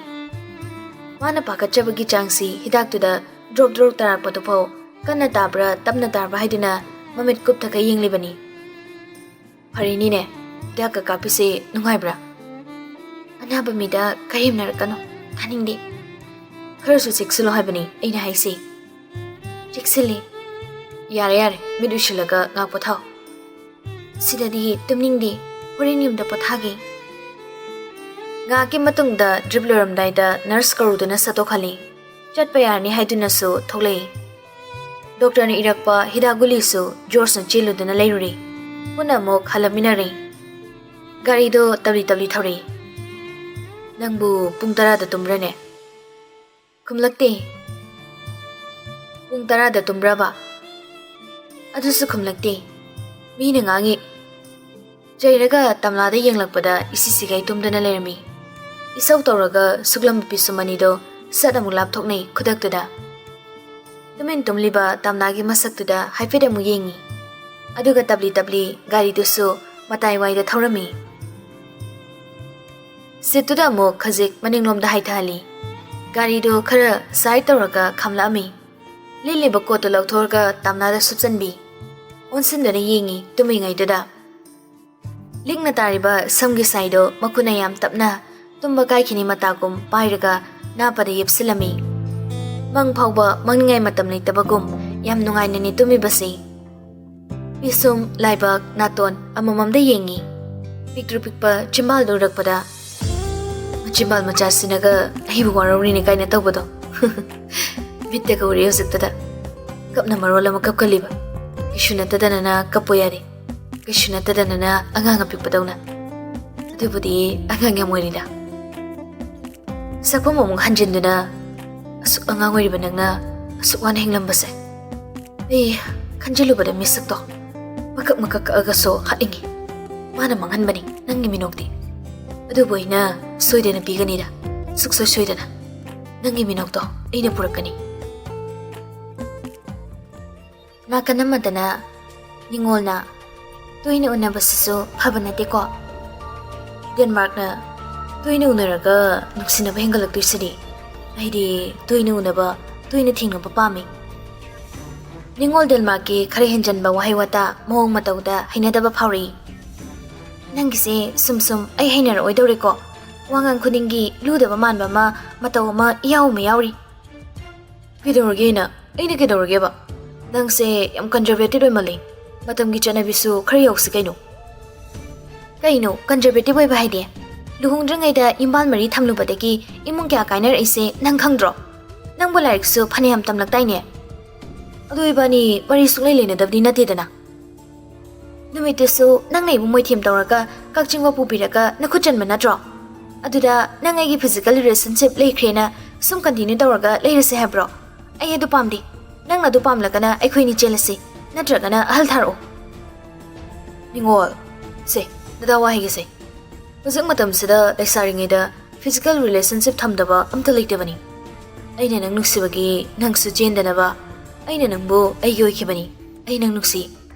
ꯃꯥꯅ ꯄꯥꯈꯠꯆꯕꯒꯤ ꯆꯥꯡꯁꯤ ꯍꯤꯗꯥꯛꯇꯨꯗ ꯗ꯭ꯔꯣꯞ ꯗ꯭ꯔꯣꯞ ꯇꯥꯔꯛꯄꯗꯨꯐꯥꯎ ꯀꯟꯅ ꯇꯥꯕ꯭ꯔꯥ ꯇꯞꯅ ꯇꯥꯕ꯭ꯔꯥ ꯍꯥꯏꯗꯨꯅ ꯃꯃꯤꯠ ꯀꯨꯞꯊꯛꯀ ꯌꯦꯡꯂꯤꯕꯅꯤ꯫ "ꯐꯔꯦꯅꯤꯅꯦ, ꯍꯤꯗꯥꯛꯀ ꯀꯥꯞꯄꯤꯁꯦ ꯅꯨꯡꯉꯥꯏꯕ꯭ꯔꯥ?" "ꯑꯅꯥꯕ ꯃꯤꯗ ꯀꯔꯦꯝꯅꯔꯛꯀꯅꯨ, ꯇꯥꯅꯤꯡꯗꯦ꯫" "ꯈꯔꯁꯨ ꯆꯦꯛꯁꯤꯜꯂꯣ ꯍꯥꯏꯕꯅꯤ ꯑꯩꯅ ꯍꯥꯏꯁꯦ꯫" "ꯆꯦꯛꯁꯤꯜꯂꯤ꯫" "ꯌꯥꯔꯦ, ꯌꯥꯔꯦ, ꯃꯤꯠ ꯎꯏꯁꯤꯜꯂꯒ ꯉꯥꯛ ꯄꯣꯊꯥꯎ꯫" "ꯁꯤꯗꯗꯤ ꯇꯨꯝꯅꯤꯡꯗꯦ, ꯍꯣꯔꯦꯟ ꯌꯨꯝꯗ ꯄꯣꯊꯥꯒꯦ꯫" ꯉꯥꯏꯍꯥꯛꯀꯤ ꯃꯇꯨꯡꯗ ꯗ꯭ꯔꯤꯞ ꯂꯣꯏꯔꯝꯗꯥꯏꯗ ꯅꯔꯁ ꯀꯧꯔꯨꯗꯨꯅ ꯆꯠꯊꯣꯛꯍꯜꯂꯤ꯫ ꯆꯠꯄ ꯌꯥꯔꯅꯤ ꯍꯥꯏꯗꯨꯅꯁꯨ ꯊꯣꯛꯂꯛꯏ꯫ ꯗꯣꯛꯇꯔꯅ ꯏꯔꯛꯄ ꯍꯤꯗꯥꯛ ꯒꯨꯂꯤꯁꯨ ꯖꯣꯔꯖꯅ ꯆꯦꯜꯂꯨꯗꯨꯅ ꯂꯩꯔꯨꯔꯦ꯫ ꯄꯨꯟꯅ ꯑꯃꯨꯛ ꯍꯜꯂꯛꯃꯤꯟꯅꯔꯦ꯫ ꯒꯥꯔꯤꯗꯣ ꯇꯞꯂꯤ ꯇꯞꯂꯤ ꯊꯧꯔꯛꯏ꯫ "ꯅꯪꯕꯨ ꯄꯨꯡ ꯇꯔꯥꯗ ꯇꯨꯝꯕ꯭ꯔꯅꯦ?" ꯈꯨꯝꯂꯛꯇꯦ꯫ "ꯄꯨꯡ ꯇꯔꯥꯗ ꯇꯨꯝꯕ꯭ꯔꯕ?" ꯑꯗꯨꯁꯨ ꯈꯨꯝꯂꯛꯇꯦ꯫ ꯃꯤꯅ ꯉꯥꯡꯉꯤ꯫ ꯆꯩꯔꯒ ꯇꯝꯂꯥꯗ ꯌꯦꯡꯂꯛꯄꯗ ꯏꯁꯤ ꯁꯤꯒꯩ ꯇꯨꯝꯗꯨꯅ ꯂꯩꯔꯝꯃꯤ꯫ ꯏꯁꯧ ꯇꯧꯔꯒ ꯁꯨꯛꯂꯝꯕ ꯄꯤꯁꯨꯝ ꯑꯅꯤꯗꯣ ꯁꯠ ꯑꯃꯨꯛ ꯂꯥꯞꯊꯣꯛꯅꯩ ꯈꯨꯗꯛꯇꯨꯗ꯫ ꯇꯨꯃꯤꯟ ꯇꯨꯝꯂꯤꯕ ꯇꯝꯂꯥꯒꯤ ꯃꯁꯛꯇꯨꯗ ꯍꯥꯏꯐꯦꯠ ꯑꯃꯨꯛ ꯌꯦꯡꯉꯤ꯫ ꯑꯗꯨꯒ ꯇꯞꯂꯤ ꯇꯞꯂꯤ ꯒꯥꯔꯤꯗꯨꯁꯨ ꯃꯇꯥꯏ ꯋꯥꯏꯗ ꯊꯧꯔꯝꯃꯤ꯫ ꯁꯤꯠꯇꯨꯗ ꯑꯃꯨꯛ ꯈꯖꯤꯛ ꯃꯅꯤꯡꯂꯣꯝꯗ ꯍꯥꯏꯊꯍꯜꯂꯤ꯫ ꯒꯥꯔꯤꯗꯨ ꯈꯔ ꯁꯥꯏꯠ ꯇꯧꯔꯒ ꯈꯥꯝꯂꯛꯑꯝꯃꯤ꯫ ꯂꯤꯠꯂꯤꯕ ꯀꯣꯠꯇꯨ ꯂꯧꯊꯣꯛꯂꯒ ꯇꯝꯂꯥꯗ ꯁꯨꯞꯆꯟꯕꯤ꯫ ꯑꯣꯟꯁꯤꯟꯗꯨꯅ ꯌꯦꯡꯉꯤ ꯇꯨꯝꯃꯤꯉꯩꯗꯨꯗ꯫ ꯂꯤꯛꯅ ꯇꯥꯔꯤꯕ ꯁꯝꯒꯤ ꯁꯥꯏꯗꯣ ꯃꯈꯨꯠꯅ ꯌꯥꯝ ꯇꯞꯅ ꯇꯨꯝꯕ ꯀꯥꯏꯈꯤꯅꯤ ꯃꯇꯥꯒꯨꯝ ꯄꯥꯏꯔꯒ ꯅꯥꯄꯗ ꯌꯦꯞꯁꯤꯜꯂꯝꯃꯤ꯫ ꯃꯪ ꯐꯥꯎꯕ ꯃꯪꯅꯤꯡꯉꯥꯏ ꯃꯇꯝ ꯂꯩꯇꯕꯒꯨꯝ ꯌꯥꯝ ꯅꯨꯡꯉꯥꯏꯅꯅꯤ ꯇꯨꯝꯃꯤꯕꯁꯤ꯫ ꯄꯤꯁꯨꯝ, ꯂꯥꯏꯕꯛ, ꯅꯥꯇꯣꯟ ꯑꯃꯃꯝꯗ ꯌꯦꯡꯉꯤ꯫ ꯄꯤꯛꯇ꯭ꯔꯨ ꯄꯤꯛꯄ ꯆꯤꯝꯕꯥꯜꯗꯨ ꯎꯔꯛꯄꯗ, "ꯃꯆꯤꯝꯕꯥꯜ ꯃꯆꯥꯁꯤꯅꯒ ꯑꯩꯕꯨ ꯋꯥꯔꯧꯔꯤꯅꯦ" ꯀꯥꯏꯅ ꯇꯧꯕꯗꯣ꯫ ꯃꯤꯠꯇꯒ ꯎꯔꯦ ꯍꯧꯖꯤꯛꯇꯗ꯫ ꯀꯞꯅ ꯃꯔꯣꯜ ꯑꯃ ꯀꯞꯀꯜꯂꯤꯕ꯫ ꯀꯩꯁꯨ ꯅꯠꯇꯗꯅꯅ ꯀꯞꯄꯣ ꯌꯥꯔꯦ꯫ ꯀꯩꯁꯨ ꯅꯠꯇꯗꯅꯅ ꯑꯉꯥꯡ ꯑꯄꯤꯛꯄꯗꯧꯅ꯫ ꯑꯗꯨꯕꯨꯗꯤ ꯑꯉꯥꯡ ꯌꯥꯝ ꯑꯣꯏꯔꯤꯗ꯫ ꯁꯛꯐꯝ ꯑꯃꯨꯛ ꯍꯟꯖꯤꯟꯗꯨꯅ, "ꯑꯁꯨꯛ ꯑꯉꯥꯡ ꯑꯣꯏꯔꯤꯕ ꯅꯪꯅ ꯑꯁꯨꯛ ꯋꯥꯅ ꯍꯤꯡꯂꯝꯕꯁꯦ꯫ ꯑꯩ ꯈꯟꯖꯤꯜꯂꯨꯕꯗ ꯃꯤꯁꯛꯇꯣ ꯃꯀꯛ ꯃꯀꯛ ꯀꯛꯑꯒꯁꯨ ꯍꯥꯠꯅꯤꯡꯉꯤ꯫ ꯃꯥꯅ ꯃꯥꯡꯍꯟꯕꯅꯤ ꯅꯪꯒꯤ ꯃꯤꯅꯣꯛꯇꯤ꯫" ꯑꯗꯨꯕꯨ ꯑꯩꯅ ꯁꯣꯏꯗꯅ ꯄꯤꯒꯅꯤꯗ, ꯁꯨꯛꯁꯣꯏ ꯁꯣꯏꯗꯅ꯫ ꯅꯪꯒꯤ ꯃꯤꯅꯣꯛꯇꯣ ꯑꯩꯅ ꯄꯨꯔꯛꯀꯅꯤ꯫ ꯅꯥꯀꯟ ꯑꯃꯗꯅ ꯅꯤꯉꯣꯜꯅ, "ꯇꯣꯏꯅ ꯎꯅꯕꯁꯤꯁꯨ ꯐꯕ ꯅꯠꯇꯦꯀꯣ꯫ ꯗꯦꯟꯃꯥꯔꯛꯅ ꯇꯣꯏꯅ ꯎꯅꯔꯒ ꯅꯨꯡꯁꯤꯅꯕ ꯍꯦꯟꯒꯠꯂꯛꯇꯣꯏꯁꯤꯗꯤ꯫ ꯑꯩꯗꯤ ꯇꯣꯏꯅ ꯎꯅꯕ, ꯇꯣꯏꯅ ꯊꯦꯡꯅꯕ ꯄꯥꯝꯃꯤ꯫" ꯅꯤꯉꯣꯜ ꯗꯦꯟꯃꯥꯔꯛꯀꯤ ꯈꯔ ꯍꯦꯟꯖꯟꯕ ꯋꯥꯍꯩ ꯋꯥꯇꯥ, ꯃꯑꯣꯡ ꯃꯇꯧꯗ ꯍꯩꯅꯗꯕ ꯐꯥꯎꯔꯛꯏ꯫ "ꯅꯪꯒꯤꯁꯦ ꯁꯨꯝ ꯁꯨꯝ ꯑꯩ ꯍꯩꯅꯔꯛꯑꯣꯏꯗꯧꯔꯦꯀꯣ꯫ ꯋꯥꯉꯥꯡ ꯈꯨꯗꯤꯡꯒꯤ ꯂꯨꯗꯕ ꯃꯥꯟꯕ ꯑꯃ, ꯃꯇꯧ ꯑꯃ ꯏꯌꯥꯎ ꯑꯃ ꯌꯥꯎꯔꯤ꯫" "ꯀꯩꯗꯧꯔꯒꯦ ꯑꯩꯅ? ꯑꯩꯅ ꯀꯩꯗꯧꯔꯒꯦꯕ? ꯅꯪꯁꯦ ꯌꯥꯝ conservative ꯑꯣꯏꯃꯜꯂꯤ꯫ ꯃꯇꯝꯒꯤ ꯆꯠꯅꯕꯤꯁꯨ ꯈꯔ ꯌꯧꯁꯤ ꯀꯩꯅꯣ꯫" "ꯀꯩꯅꯣ conservative ꯑꯣꯏꯕ ꯍꯥꯏꯗꯤ? ꯂꯨꯍꯣꯡꯗ꯭ꯔꯤꯉꯩꯗ ꯏꯝꯕꯥꯜ ꯃꯔꯤ ꯊꯝꯂꯨꯕꯗꯒꯤ ꯏꯃꯨꯡ ꯀꯌꯥ ꯀꯥꯏꯅꯔꯛꯏꯁꯦ ꯅꯪ ꯈꯪꯗ꯭ꯔꯣ? ꯅꯪꯕꯨ ꯂꯥꯏꯔꯤꯛꯁꯨ ꯐꯅꯌꯥꯝ ꯇꯝꯂꯛꯇꯥꯏꯅꯦ꯫ ꯑꯗꯣ ꯏꯕꯥꯅꯤ ꯃꯔꯤ ꯁꯨꯡꯂꯩ ꯂꯩꯅꯗꯕꯗꯤ ꯅꯠꯇꯦꯗꯅ꯫ ꯅꯨꯃꯤꯠꯇꯨꯁꯨ ꯅꯪꯅ ꯑꯩꯕꯨ ꯃꯣꯏꯊꯦꯝ ꯇꯧꯔꯒ ꯀꯛꯆꯤꯡꯕ ꯄꯨꯕꯤꯔꯒ ꯅꯈꯨꯠ ꯆꯟꯕ ꯅꯠꯇ꯭ꯔꯣ? ꯑꯗꯨꯗ ꯅꯪ ꯑꯩꯒꯤ physical relationship ꯂꯩꯈ꯭ꯔꯦꯅ ꯁꯨꯝ continue ꯇꯧꯔꯒ ꯂꯩꯔꯁꯦ ꯍꯥꯏꯕ꯭ꯔꯣ? ꯑꯩ ꯑꯗꯨ ꯄꯥꯝꯗꯦ꯫ ꯅꯪꯅ ꯑꯗꯨ ꯄꯥꯝꯂꯒꯅ ꯑꯩꯈꯣꯏꯅꯤ ꯆꯦꯜꯂꯁꯤ, ꯅꯠꯇ꯭ꯔꯒꯅ ꯑꯍꯜ ꯊꯥꯔꯛꯑꯣ꯫" "ꯅꯤꯉꯣꯜ, ꯁꯦ, ꯅꯗꯥ ꯋꯥ ꯍꯥꯏꯒꯦꯁꯦ꯫ ꯍꯧꯖꯤꯛ ꯃꯇꯝꯁꯤꯗ ꯂꯩꯁꯥꯔꯤꯉꯩꯗ physical relationship ꯊꯝꯗꯕ ꯑꯝꯇ ꯂꯩꯇꯕꯅꯤ꯫ ꯑꯩꯅ ꯅꯪ ꯅꯨꯡꯁꯤꯕꯒꯤ ꯅꯪꯁꯨ ꯆꯦꯟꯗꯅꯕ ꯑꯩꯅ ꯅꯪꯕꯨ ꯑꯩꯒꯤ ꯑꯣꯏꯈꯤꯕꯅꯤ꯫ ꯑꯩ ꯅꯪ ꯅꯨꯡꯁꯤ꯫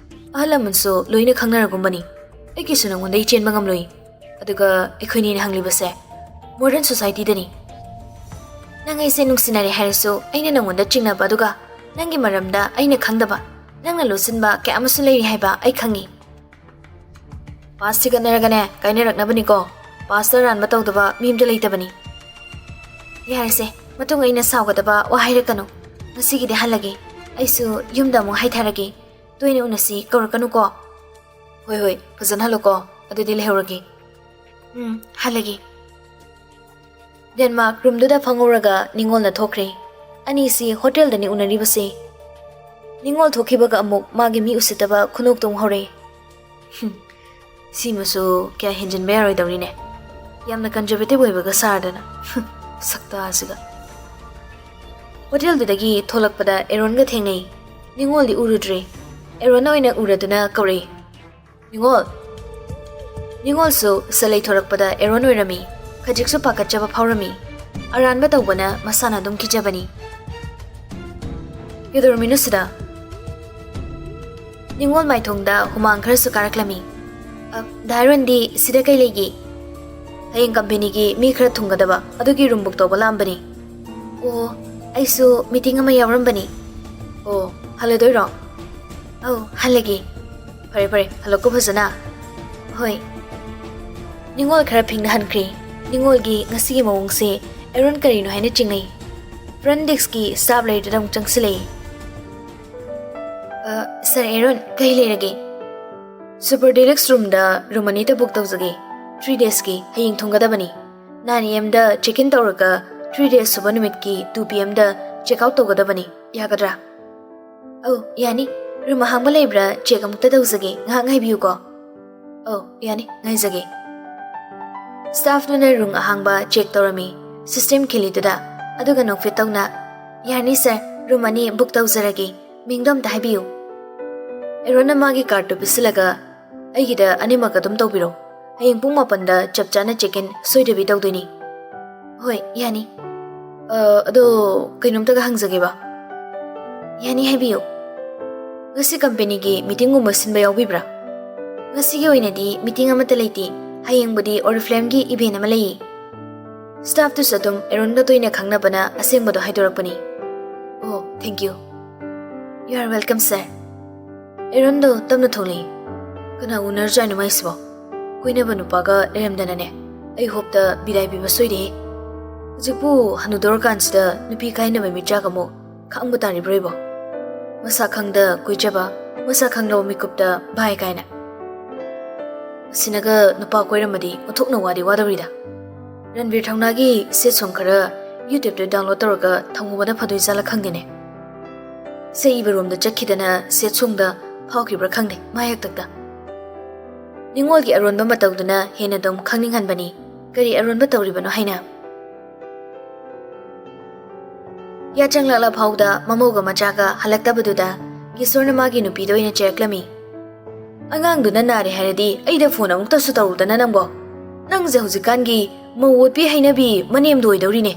ꯑꯍꯜ ꯂꯃꯟꯁꯨ ꯂꯣꯏꯅ ꯈꯪꯅꯔꯒꯨꯝꯕꯅꯤ꯫ ꯑꯩꯒꯤꯁꯨ ꯅꯪꯉꯣꯟꯗ ꯑꯩ ꯆꯦꯟꯕ ꯉꯝꯂꯣꯏ꯫ ꯑꯗꯨꯒ ꯑꯩꯈꯣꯏꯅꯤꯅ ꯍꯪꯂꯤꯕꯁꯦ modern society ꯗꯅꯤ꯫ ꯅꯪ ꯑꯩꯁꯦ ꯅꯨꯡꯁꯤꯅꯔꯦ ꯍꯥꯏꯔꯁꯨ ꯑꯩꯅ ꯅꯪꯉꯣꯟꯗ ꯆꯤꯡꯅꯕ ꯑꯗꯨꯒ ꯅꯪꯒꯤ ꯃꯔꯝꯗ ꯑꯩꯅ ꯈꯪꯗꯕ, ꯅꯪꯅ ꯂꯣꯠꯁꯤꯟꯕ ꯀꯌꯥ ꯑꯃꯁꯨ ꯂꯩꯔꯤ ꯍꯥꯏꯕ ꯑꯩ ꯈꯪꯉꯤ꯫" "Past ꯊꯤꯒꯠꯅꯔꯒꯅꯦ ꯀꯥꯏꯅꯔꯛꯅꯕꯅꯤꯀꯣ꯫ Past ꯇ ꯑꯔꯥꯟꯕ ꯇꯧꯗꯕ ꯃꯤ ꯑꯝꯇ ꯂꯩꯇꯕꯅꯤ꯫" "ꯌꯥꯔꯦꯁꯦ, ꯃꯇꯨꯡ ꯑꯩꯅ ꯁꯥꯎꯒꯗꯕ ꯋꯥ ꯍꯥꯏꯔꯛꯀꯅꯨ꯫ ꯉꯁꯤꯒꯤꯗꯤ ꯍꯜꯂꯒꯦ꯫ ꯑꯩꯁꯨ ꯌꯨꯝꯗ ꯑꯃꯨꯛ ꯍꯥꯏꯊꯔꯒꯦ꯫ ꯇꯣꯏꯅ ꯎꯅꯁꯤ ꯀꯧꯔꯛꯀꯅꯨꯀꯣ꯫" "ꯍꯣꯏ, ꯍꯣꯏ, ꯐꯖꯅ ꯍꯜꯂꯣꯀꯣ꯫ ꯑꯗꯨꯗꯤ ꯂꯩꯍꯧꯔꯒꯦ꯫" "ꯎꯝ, ꯍꯜꯂꯒꯦ꯫" ꯗꯦꯟꯃꯥꯔꯛ ꯔꯨꯝꯗꯨꯗ ꯐꯪꯍꯧꯔꯒ ꯅꯤꯉꯣꯜꯅ ꯊꯣꯛꯈ꯭ꯔꯦ꯫ ꯑꯅꯤꯁꯤ ꯍꯣꯇꯦꯜꯗꯅꯤ ꯎꯅꯔꯤꯕꯁꯤ꯫ ꯅꯤꯉꯣꯜ ꯊꯣꯛꯈꯤꯕꯒ ꯑꯃꯨꯛ ꯃꯥꯒꯤ ꯃꯤ ꯎꯁꯤꯠꯇꯕ ꯈꯨꯅꯣꯛꯇꯣ ꯑꯃꯨꯛ ꯍꯧꯔꯛꯏ꯫ "ꯍꯨꯝ, ꯁꯤꯃꯁꯨ ꯀꯌꯥ ꯍꯦꯟꯖꯤꯟꯕ ꯌꯥꯔꯣꯏꯗꯧꯔꯤꯅꯦ꯫ ꯌꯥꯝꯅ conservative ꯑꯣꯏꯕꯒ ꯁꯥꯔꯗꯅ꯫ ꯍꯨꯝ, ꯁꯛꯇꯥꯁꯤꯒ꯫" ꯍꯣꯇꯦꯜꯗꯨꯗꯒꯤ ꯊꯣꯛꯂꯛꯄꯗ ꯑꯦꯔꯣꯟꯒ ꯊꯦꯡꯅꯩ꯫ ꯅꯤꯉꯣꯜꯗꯤ ꯎꯔꯨꯗ꯭ꯔꯦ꯫ ꯑꯦꯔꯣꯟꯅ ꯑꯣꯏꯅ ꯎꯔꯗꯨꯅ ꯀꯧꯔꯛꯏ꯫ "ꯅꯤꯉꯣꯜ!" ꯅꯤꯉꯣꯜꯁꯨ ꯁꯠ ꯂꯩꯊꯣꯔꯛꯄꯗ ꯑꯦꯔꯣꯟ ꯑꯣꯏꯔꯝꯃꯤ꯫ ꯈꯖꯤꯛꯁꯨ ꯄꯥꯈꯠꯆꯕ ꯐꯥꯎꯔꯝꯃꯤ꯫ ꯑꯔꯥꯟꯕ ꯇꯧꯕꯅ ꯃꯁꯥꯅ ꯑꯗꯨꯝ ꯀꯤꯖꯕꯅꯤ꯫ "ꯀꯩꯗꯧꯔꯝꯃꯤꯅꯣ ꯁꯤꯗ?" ꯅꯤꯉꯣꯜ ꯃꯥꯏꯊꯣꯡꯗ ꯍꯨꯃꯥꯡ ꯈꯔꯁꯨ ꯀꯥꯔꯛꯂꯝꯃꯤ꯫ "ꯑ, ꯗꯥ ꯑꯦꯔꯣꯟꯗꯤ ꯁꯤꯗ ꯀꯩ ꯂꯩꯒꯦ?" "ꯍꯌꯦꯡ ꯀꯝꯄꯦꯅꯤꯒꯤ ꯃꯤ ꯈꯔ ꯊꯨꯡꯒꯗꯕ, ꯑꯗꯨꯒꯤ ꯔꯨꯝ ꯕꯨꯛ ꯇꯧꯕ ꯂꯥꯛꯑꯝꯕꯅꯤ꯫" "ꯑꯣ, ꯑꯩꯁꯨ ꯃꯤꯇꯤꯡ ꯑꯃ ꯌꯥꯎꯔꯝꯕꯅꯤ꯫" "ꯑꯣ, ꯍꯜꯂꯗꯣꯏꯔꯣ?" "ꯑꯧ, ꯍꯜꯂꯒꯦ꯫" "ꯐꯔꯦ, ꯐꯔꯦ, ꯍꯜꯂꯛꯀꯣ ꯐꯖꯅ꯫" "ꯍꯣꯏ꯫" ꯅꯤꯉꯣꯜ ꯈꯔ ꯐꯤꯡꯅ ꯍꯟꯈ꯭ꯔꯦ꯫ ꯅꯤꯉꯣꯜꯒꯤ ꯉꯁꯤꯒꯤ ꯃꯑꯣꯡꯁꯦ ꯑꯦꯔꯣꯟ ꯀꯔꯤꯅꯣ ꯍꯥꯏꯅ ꯆꯤꯡꯅꯩ꯫ ꯐ꯭ꯔꯟ ꯗꯦꯁꯛꯀꯤ ꯁ꯭ꯇꯥꯐ ꯂꯩꯔꯤꯗꯨꯗ ꯑꯃꯨꯛ ꯆꯪꯁꯤꯜꯂꯛꯏ꯫ "ꯑ, ꯁꯥꯔ ꯑꯦꯔꯣꯟ, ꯀꯔꯤ ꯂꯩꯔꯒꯦ?" "ꯁꯨꯄꯔ ꯗꯤꯂꯛꯁ ꯔꯨꯝꯗ ꯔꯨꯝ ꯑꯅꯤꯇ ꯕꯨꯛ ꯇꯧꯖꯒꯦ꯫ ꯊ꯭ꯔꯤ ꯗꯦꯁꯀꯤ, ꯍꯌꯦꯡ ꯊꯨꯡꯒꯗꯕꯅꯤ꯫ ꯅꯥꯏꯟ ꯑꯦ ꯑꯦꯝꯗ ꯆꯦꯛ ꯏꯟ ꯇꯧꯔꯒ ꯊ꯭ꯔꯤ ꯗꯦꯁ ꯁꯨꯕ ꯅꯨꯃꯤꯠꯀꯤ ꯇꯨ ꯄꯤ ꯑꯦꯝꯗ ꯆꯦꯛ ꯑꯥꯎꯠ ꯇꯧꯒꯗꯕꯅꯤ꯫ ꯌꯥꯒꯗ꯭ꯔꯥ?" "ꯑꯧ, ꯌꯥꯅꯤ꯫ ꯔꯨꯝ ꯑꯍꯥꯡꯕ ꯂꯩꯕ꯭ꯔꯥ ꯆꯦꯛ ꯑꯃꯨꯛꯇ ꯇꯧꯖꯒꯦ꯫ ꯉꯥꯏꯍꯥꯛ ꯉꯥꯏꯕꯤꯌꯨꯀꯣ꯫" "ꯑꯧ, ꯌꯥꯅꯤ, ꯉꯥꯏꯖꯒꯦ꯫" ꯁ꯭ꯇꯥꯐꯇꯨꯅ ꯔꯨꯝ ꯑꯍꯥꯡꯕ ꯆꯦꯛ ꯇꯧꯔꯝꯃꯤ, ꯁꯤꯁꯇꯦꯝ ꯈꯤꯜꯂꯤꯗꯨꯗ꯫ ꯑꯗꯨꯒ ꯅꯣꯛꯐꯦꯠ ꯇꯧꯅ, "ꯌꯥꯅꯤ ꯁꯥꯔ, ꯔꯨꯝ ꯑꯅꯤ ꯕꯨꯛ ꯇꯧꯖꯔꯒꯦ꯫ ꯃꯤꯡꯗꯣ ꯑꯝꯇ ꯍꯥꯏꯕꯤꯌꯨ꯫" ꯑꯦꯔꯣꯟꯅ ꯃꯥꯒꯤ ꯀꯥꯔꯠꯇꯨ ꯄꯤꯁꯤꯜꯂꯒ, "ꯑꯩꯒꯤꯗ ꯑꯅꯤꯃꯛ ꯑꯗꯨꯝ ꯇꯧꯕꯤꯔꯣ꯫ ꯍꯌꯦꯡ ꯄꯨꯡ ꯃꯥꯄꯟꯗ ꯆꯞ ꯆꯥꯅ ꯆꯦꯛ ꯏꯟ ꯁꯣꯏꯗꯕꯤ ꯇꯧꯗꯣꯏꯅꯤ꯫" "ꯍꯣꯏ, ꯌꯥꯅꯤ꯫" "ꯑ, ꯑꯗꯣ ꯀꯩꯅꯣꯝꯇꯒ ꯍꯪꯖꯒꯦꯕ꯫" "ꯌꯥꯅꯤ, ꯍꯥꯏꯕꯤꯌꯨ꯫" "ꯉꯁꯤ ꯀꯝꯄꯦꯅꯤꯒꯤ ꯃꯤꯇꯤꯡꯒꯨꯝꯕ ꯁꯤꯟꯕ ꯌꯥꯎꯕꯤꯕ꯭ꯔꯥ?" "ꯉꯁꯤꯒꯤ ꯑꯣꯏꯅꯗꯤ ꯃꯤꯇꯤꯡ ꯑꯃꯠꯇ ꯂꯩꯇꯦ꯫ ꯍꯌꯦꯡꯕꯨꯗꯤ ꯑꯣꯔꯤꯐ꯭ꯂꯦꯝꯒꯤ ꯏꯚꯦꯟ ꯑꯃ ꯂꯩꯌꯦ꯫" ꯁ꯭ꯇꯥꯐꯇꯨꯁꯨ ꯑꯗꯨꯝ ꯑꯦꯔꯣꯟꯒ ꯇꯣꯏꯅ ꯈꯪꯅꯕꯅ ꯑꯁꯦꯡꯕꯗꯣ ꯍꯥꯏꯗꯣꯔꯛꯄꯅꯤ꯫ "ꯑꯣ, thank you꯫" "You are welcome, sir꯫" ꯑꯦꯔꯣꯟꯗꯣ ꯇꯞꯅ ꯊꯣꯛꯂꯛꯏ꯫ "ꯀꯅꯥ ꯎꯅꯔꯨꯖꯥꯠꯅꯣ ꯃꯥꯏꯁꯤꯕꯣ? ꯀꯣꯏꯅꯕ ꯅꯨꯄꯥꯒ ꯂꯩꯔꯝꯗꯅꯅꯦ, ꯑꯩ ꯍꯣꯞꯇ ꯕꯤꯗꯥꯏ ꯄꯤꯕ ꯁꯣꯏꯔꯦꯍꯦ꯫ ꯍꯧꯖꯤꯛꯄꯨ ꯍꯅꯨꯗꯧꯔꯀꯥꯟꯁꯤꯗ ꯅꯨꯄꯤ ꯀꯥꯏꯅꯕ ꯃꯤꯆꯥꯛ ꯑꯃꯨꯛ ꯈꯥꯡꯕ ꯇꯥꯔꯤꯕ꯭ꯔꯣ ꯑꯩꯕꯣ? ꯃꯁꯥ ꯈꯪꯗ ꯀꯣꯏꯖꯕ, ꯃꯁꯥ ꯈꯪꯗꯕ ꯃꯤꯀꯨꯞꯇ ꯚꯥꯏ ꯀꯥꯏꯅ꯫ ꯑꯁꯤꯅꯒ ꯅꯨꯄꯥ ꯀꯣꯏꯔꯝꯃꯗꯤ ꯑꯣꯟꯊꯣꯛꯅ ꯋꯥꯗꯤ ꯋꯥꯗꯧꯔꯤꯗ꯫ ꯔꯟꯕꯤꯔ ꯊꯧꯅꯥꯒꯤ ꯁꯦꯠ ꯁꯣꯡ ꯈꯔ YouTube ꯇ download ꯇꯧꯔꯒ ꯊꯝꯃꯨꯕꯅ ꯐꯗꯣꯏ ꯖꯥꯠꯂ ꯈꯪꯗꯦꯅꯦ꯫ ꯁꯛ ꯏꯕ ꯔꯣꯝꯗ ꯆꯠꯈꯤꯗꯅ ꯁꯦꯠ ꯁꯣꯡꯗ ꯐꯥꯎꯈꯤꯕ꯭ꯔꯥ ꯈꯪꯗꯦ, ꯃꯥꯏ ꯍꯥꯛꯇꯛꯇ꯫ ꯅꯤꯉꯣꯜꯒꯤ ꯑꯔꯣꯟꯕ ꯃꯇꯧꯗꯨꯅ ꯍꯦꯟꯅ ꯑꯗꯨꯝ ꯈꯪꯅꯤꯡꯍꯟꯕꯅꯤ, ꯀꯔꯤ ꯑꯔꯣꯟꯕ ꯇꯧꯔꯤꯕꯅꯣ ꯍꯥꯏꯅ꯫ ꯌꯥꯆꯪꯂꯛꯂ ꯐꯥꯎꯗ ꯃꯃꯧꯒ ꯃꯆꯥꯒ ꯍꯜꯂꯛꯇꯕꯗꯨꯗ ꯀꯤꯁꯣꯔꯅ ꯃꯥꯒꯤ ꯅꯨꯄꯤꯗ ꯑꯣꯏꯅ ꯆꯩꯔꯛꯂꯝꯃꯤ꯫ ꯑꯉꯥꯡꯗꯨꯅ ꯅꯥꯔꯦ ꯍꯥꯏꯔꯗꯤ ꯑꯩꯗ ꯐꯣꯟ ꯑꯃꯨꯛꯇꯁꯨ ꯇꯧꯔꯨꯗꯅ ꯅꯪꯕꯣ꯫ ꯅꯪꯁꯦ ꯍꯧꯖꯤꯛꯀꯥꯟꯒꯤ ꯃꯧ ꯑꯣꯠꯄꯤ ꯍꯩꯅꯕꯤ ꯃꯅꯦꯝꯗꯣ ꯑꯣꯏꯗꯧꯔꯤꯅꯦ꯫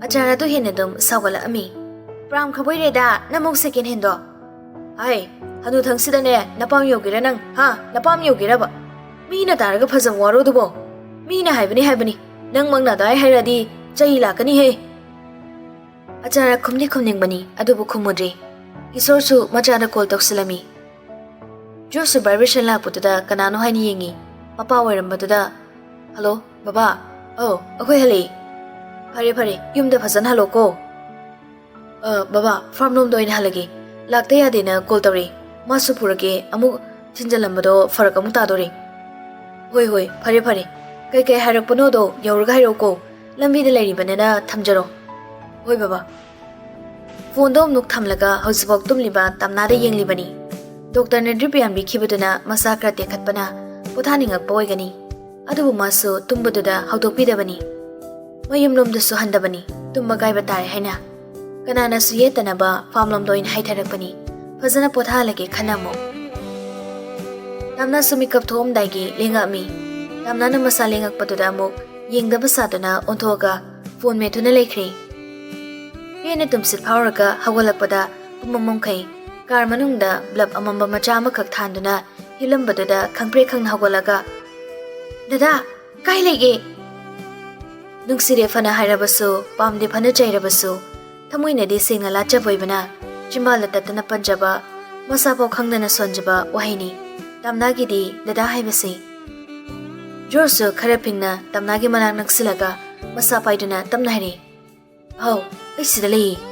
ꯑꯆꯥꯔ ꯑꯗꯨ ꯍꯦꯟꯅ ꯑꯗꯨꯝ ꯁꯥꯎꯒꯠꯂꯛꯑꯝꯃꯤ꯫ ꯄ꯭ꯔꯥꯝ ꯈꯕꯣꯏꯔꯦꯗ ꯅꯃꯧ ꯁꯦꯀꯦꯟ ꯍꯦꯟꯗꯣ꯫ ꯍꯥꯏ, ꯍꯅꯨꯊꯪꯁꯤꯗꯅꯦ ꯅꯄꯥꯝ ꯌꯧꯒꯦꯔꯥ ꯅꯪ? ꯍꯥ? ꯅꯄꯥꯝ ꯌꯧꯒꯦꯔꯕ? ꯃꯤꯅ ꯇꯥꯔꯒ ꯐꯖꯕ ꯋꯥꯔꯣ ꯑꯗꯨꯕꯣ? ꯃꯤꯅ ꯍꯥꯏꯕꯅꯤ ꯍꯥꯏꯕꯅꯤ꯫ ꯅꯪꯃꯛꯅ ꯑꯗꯥꯏ ꯍꯥꯏꯔꯗꯤ ꯆꯩ ꯂꯥꯛꯀꯅꯤꯍꯦ꯫ ꯑꯆꯥꯔ ꯈꯨꯝꯗꯤ ꯈꯨꯝꯅꯤꯡꯕꯅꯤ, ꯑꯗꯨꯕꯨ ꯈꯨꯝꯃꯨꯗ꯭ꯔꯦ꯫ ꯀꯤꯁꯣꯔꯁꯨ ꯃꯆꯥꯗ ꯀꯣꯜ ꯇꯧꯁꯤꯜꯂꯝꯃꯤ꯫ ꯖꯣꯁꯁꯨ ꯚꯥꯏꯕ꯭ꯔꯦꯁꯟ ꯂꯥꯛꯄꯗꯨꯗ ꯀꯅꯥꯅꯣ ꯍꯥꯏꯅ ꯌꯦꯡꯉꯤ꯫ ꯃꯄꯥ ꯑꯣꯏꯔꯝꯕꯗꯨꯗ, "ꯍꯜꯂꯣ, ꯕꯕꯥ꯫ ꯑꯧ, ꯑꯩꯈꯣꯏ ꯍꯜꯂꯛꯏ꯫ ꯐꯔꯦ, ꯐꯔꯦ, ꯌꯨꯝꯗ ꯐꯖꯅ ꯍꯜꯂꯣꯀꯣ꯫ ꯑ, ꯕꯕꯥ, ꯐꯥꯔꯝ ꯂꯣꯝꯗ ꯑꯣꯏꯅ ꯍꯜꯂꯒꯦ꯫ ꯂꯥꯛꯇ ꯌꯥꯗꯦꯅ ꯀꯣꯜ ꯇꯧꯔꯛꯏ꯫ ꯃꯥꯁꯨ ꯄꯨꯔꯛꯀꯦ, ꯑꯃꯨꯛ ꯊꯤꯟꯖꯜꯂꯝꯕꯗꯣ ꯐꯔꯛ ꯑꯃꯨꯛ ꯇꯥꯗꯣꯔꯤ꯫ ꯍꯣꯏ, ꯍꯣꯏ, ꯐꯔꯦ, ꯐꯔꯦ꯫ ꯀꯩꯀꯩ ꯍꯥꯏꯔꯛꯄꯅꯣꯗꯣ ꯌꯧꯔꯒ ꯍꯥꯏꯔꯛꯎꯀꯣ꯫ ꯂꯝꯕꯤꯗ ꯂꯩꯔꯤꯕꯅꯤꯅ ꯊꯝꯖꯔꯣ꯫" "ꯍꯣꯏ, ꯕꯕꯥ꯫" ꯐꯣꯟꯗꯣ ꯑꯃꯨꯛ ꯊꯝꯂꯒ ꯍꯧꯖꯤꯛꯐꯥꯎ ꯇꯨꯝꯂꯤꯕ ꯇꯝꯅꯥꯗ ꯌꯦꯡꯂꯤꯕꯅꯤ꯫ ꯗꯣꯛꯇꯔꯅ ꯗ꯭ꯔꯤꯞ ꯌꯥꯟꯕꯤꯈꯤꯕꯗꯨꯅ ꯃꯁꯥ ꯈꯔ ꯇꯦꯛꯈꯠꯄꯅ ꯄꯣꯊꯥꯅꯤꯡꯉꯛꯄ ꯑꯣꯏꯒꯅꯤ꯫ ꯑꯗꯨꯕꯨ ꯃꯥꯁꯨ ꯇꯨꯝꯕꯗꯨꯗ ꯍꯧꯗꯣꯛꯄꯤꯗꯕꯅꯤ꯫ ꯃꯌꯨꯝꯂꯣꯝꯗꯁꯨ ꯍꯟꯗꯕꯅꯤ, ꯇꯨꯝꯕ ꯀꯥꯏꯕ ꯇꯥꯔꯦ ꯍꯥꯏꯅ꯫ ꯀꯅꯥꯅꯁꯨ ꯌꯦꯠꯇꯅꯕ ꯐꯥꯝꯂꯣꯝꯗ ꯑꯣꯏꯅ ꯍꯥꯏꯊꯔꯛꯄꯅꯤ꯫ ꯐꯖꯅ ꯄꯣꯊꯥꯍꯜꯂꯒꯦ ꯈꯟꯅ ꯑꯃꯨꯛ꯫ ꯇꯝꯅꯥꯁꯨ ꯃꯤꯀꯞ ꯊꯣꯛꯑꯝꯗꯥꯏꯒꯤ ꯂꯦꯡꯉꯛꯑꯝꯃꯤ꯫ ꯇꯝꯅꯥꯅ ꯃꯁꯥ ꯂꯦꯡꯉꯛꯄꯗꯨꯗ ꯑꯃꯨꯛ ꯌꯦꯡꯗꯕ ꯁꯥꯗꯨꯅ ꯑꯣꯟꯊꯣꯛꯑꯒ ꯐꯣꯟ ꯃꯦꯠꯇꯨꯅ ꯂꯩꯈ꯭ꯔꯦ꯫ ꯄꯦꯟꯅ ꯇꯨꯝꯁꯤꯠ ꯐꯥꯎꯔꯒ ꯍꯧꯒꯠꯂꯛꯄꯗ ꯄꯨꯡ ꯑꯃꯝꯈꯩ꯫ ꯀꯥꯔ ꯃꯅꯨꯡꯗ ꯕ꯭ꯂꯕ ꯑꯃꯝꯕ ꯃꯆꯥ ꯑꯃꯈꯛ ꯊꯥꯟꯗꯨꯅ ꯍꯤꯞꯂꯝꯕꯗꯨꯗ ꯈꯪꯄ꯭ꯔꯦꯛ ꯈꯪꯅ ꯍꯧꯒꯠꯂꯒ, "ꯗꯗꯥ, ꯀꯥꯏ ꯂꯩꯒꯦ?" ꯅꯨꯡꯁꯤꯔꯦ ꯐꯅ ꯍꯥꯏꯔꯕꯁꯨ, ꯄꯥꯝꯗꯦ ꯐꯅ ꯆꯩꯔꯕꯁꯨ, ꯊꯃꯣꯏꯅꯗꯤ ꯁꯦꯡꯅ ꯂꯥꯠꯆꯕ ꯑꯣꯏꯕꯅ, ꯆꯤꯝꯕꯥꯜꯗ ꯇꯠꯇꯅ ꯄꯟꯖꯕ, ꯃꯁꯥꯐꯥꯎ ꯈꯪꯗꯅ ꯁꯣꯟꯖꯕ ꯋꯥꯍꯩꯅꯤ ꯇꯝꯅꯥꯒꯤꯗꯤ ꯗꯗꯥ ꯍꯥꯏꯕꯁꯤ꯫ ꯖꯣꯔꯖꯁꯨ ꯈꯔ ꯐꯤꯡꯅ ꯇꯝꯅꯥꯒꯤ ꯃꯅꯥꯛ ꯅꯛꯁꯤꯜꯂꯒ ꯃꯁꯥ ꯄꯥꯏꯗꯨꯅ ꯇꯞꯅ ꯍꯥꯏꯔꯛꯏ, "ꯍꯥꯎ, ꯑꯩ ꯁꯤꯗ ꯂꯩꯌꯦ꯫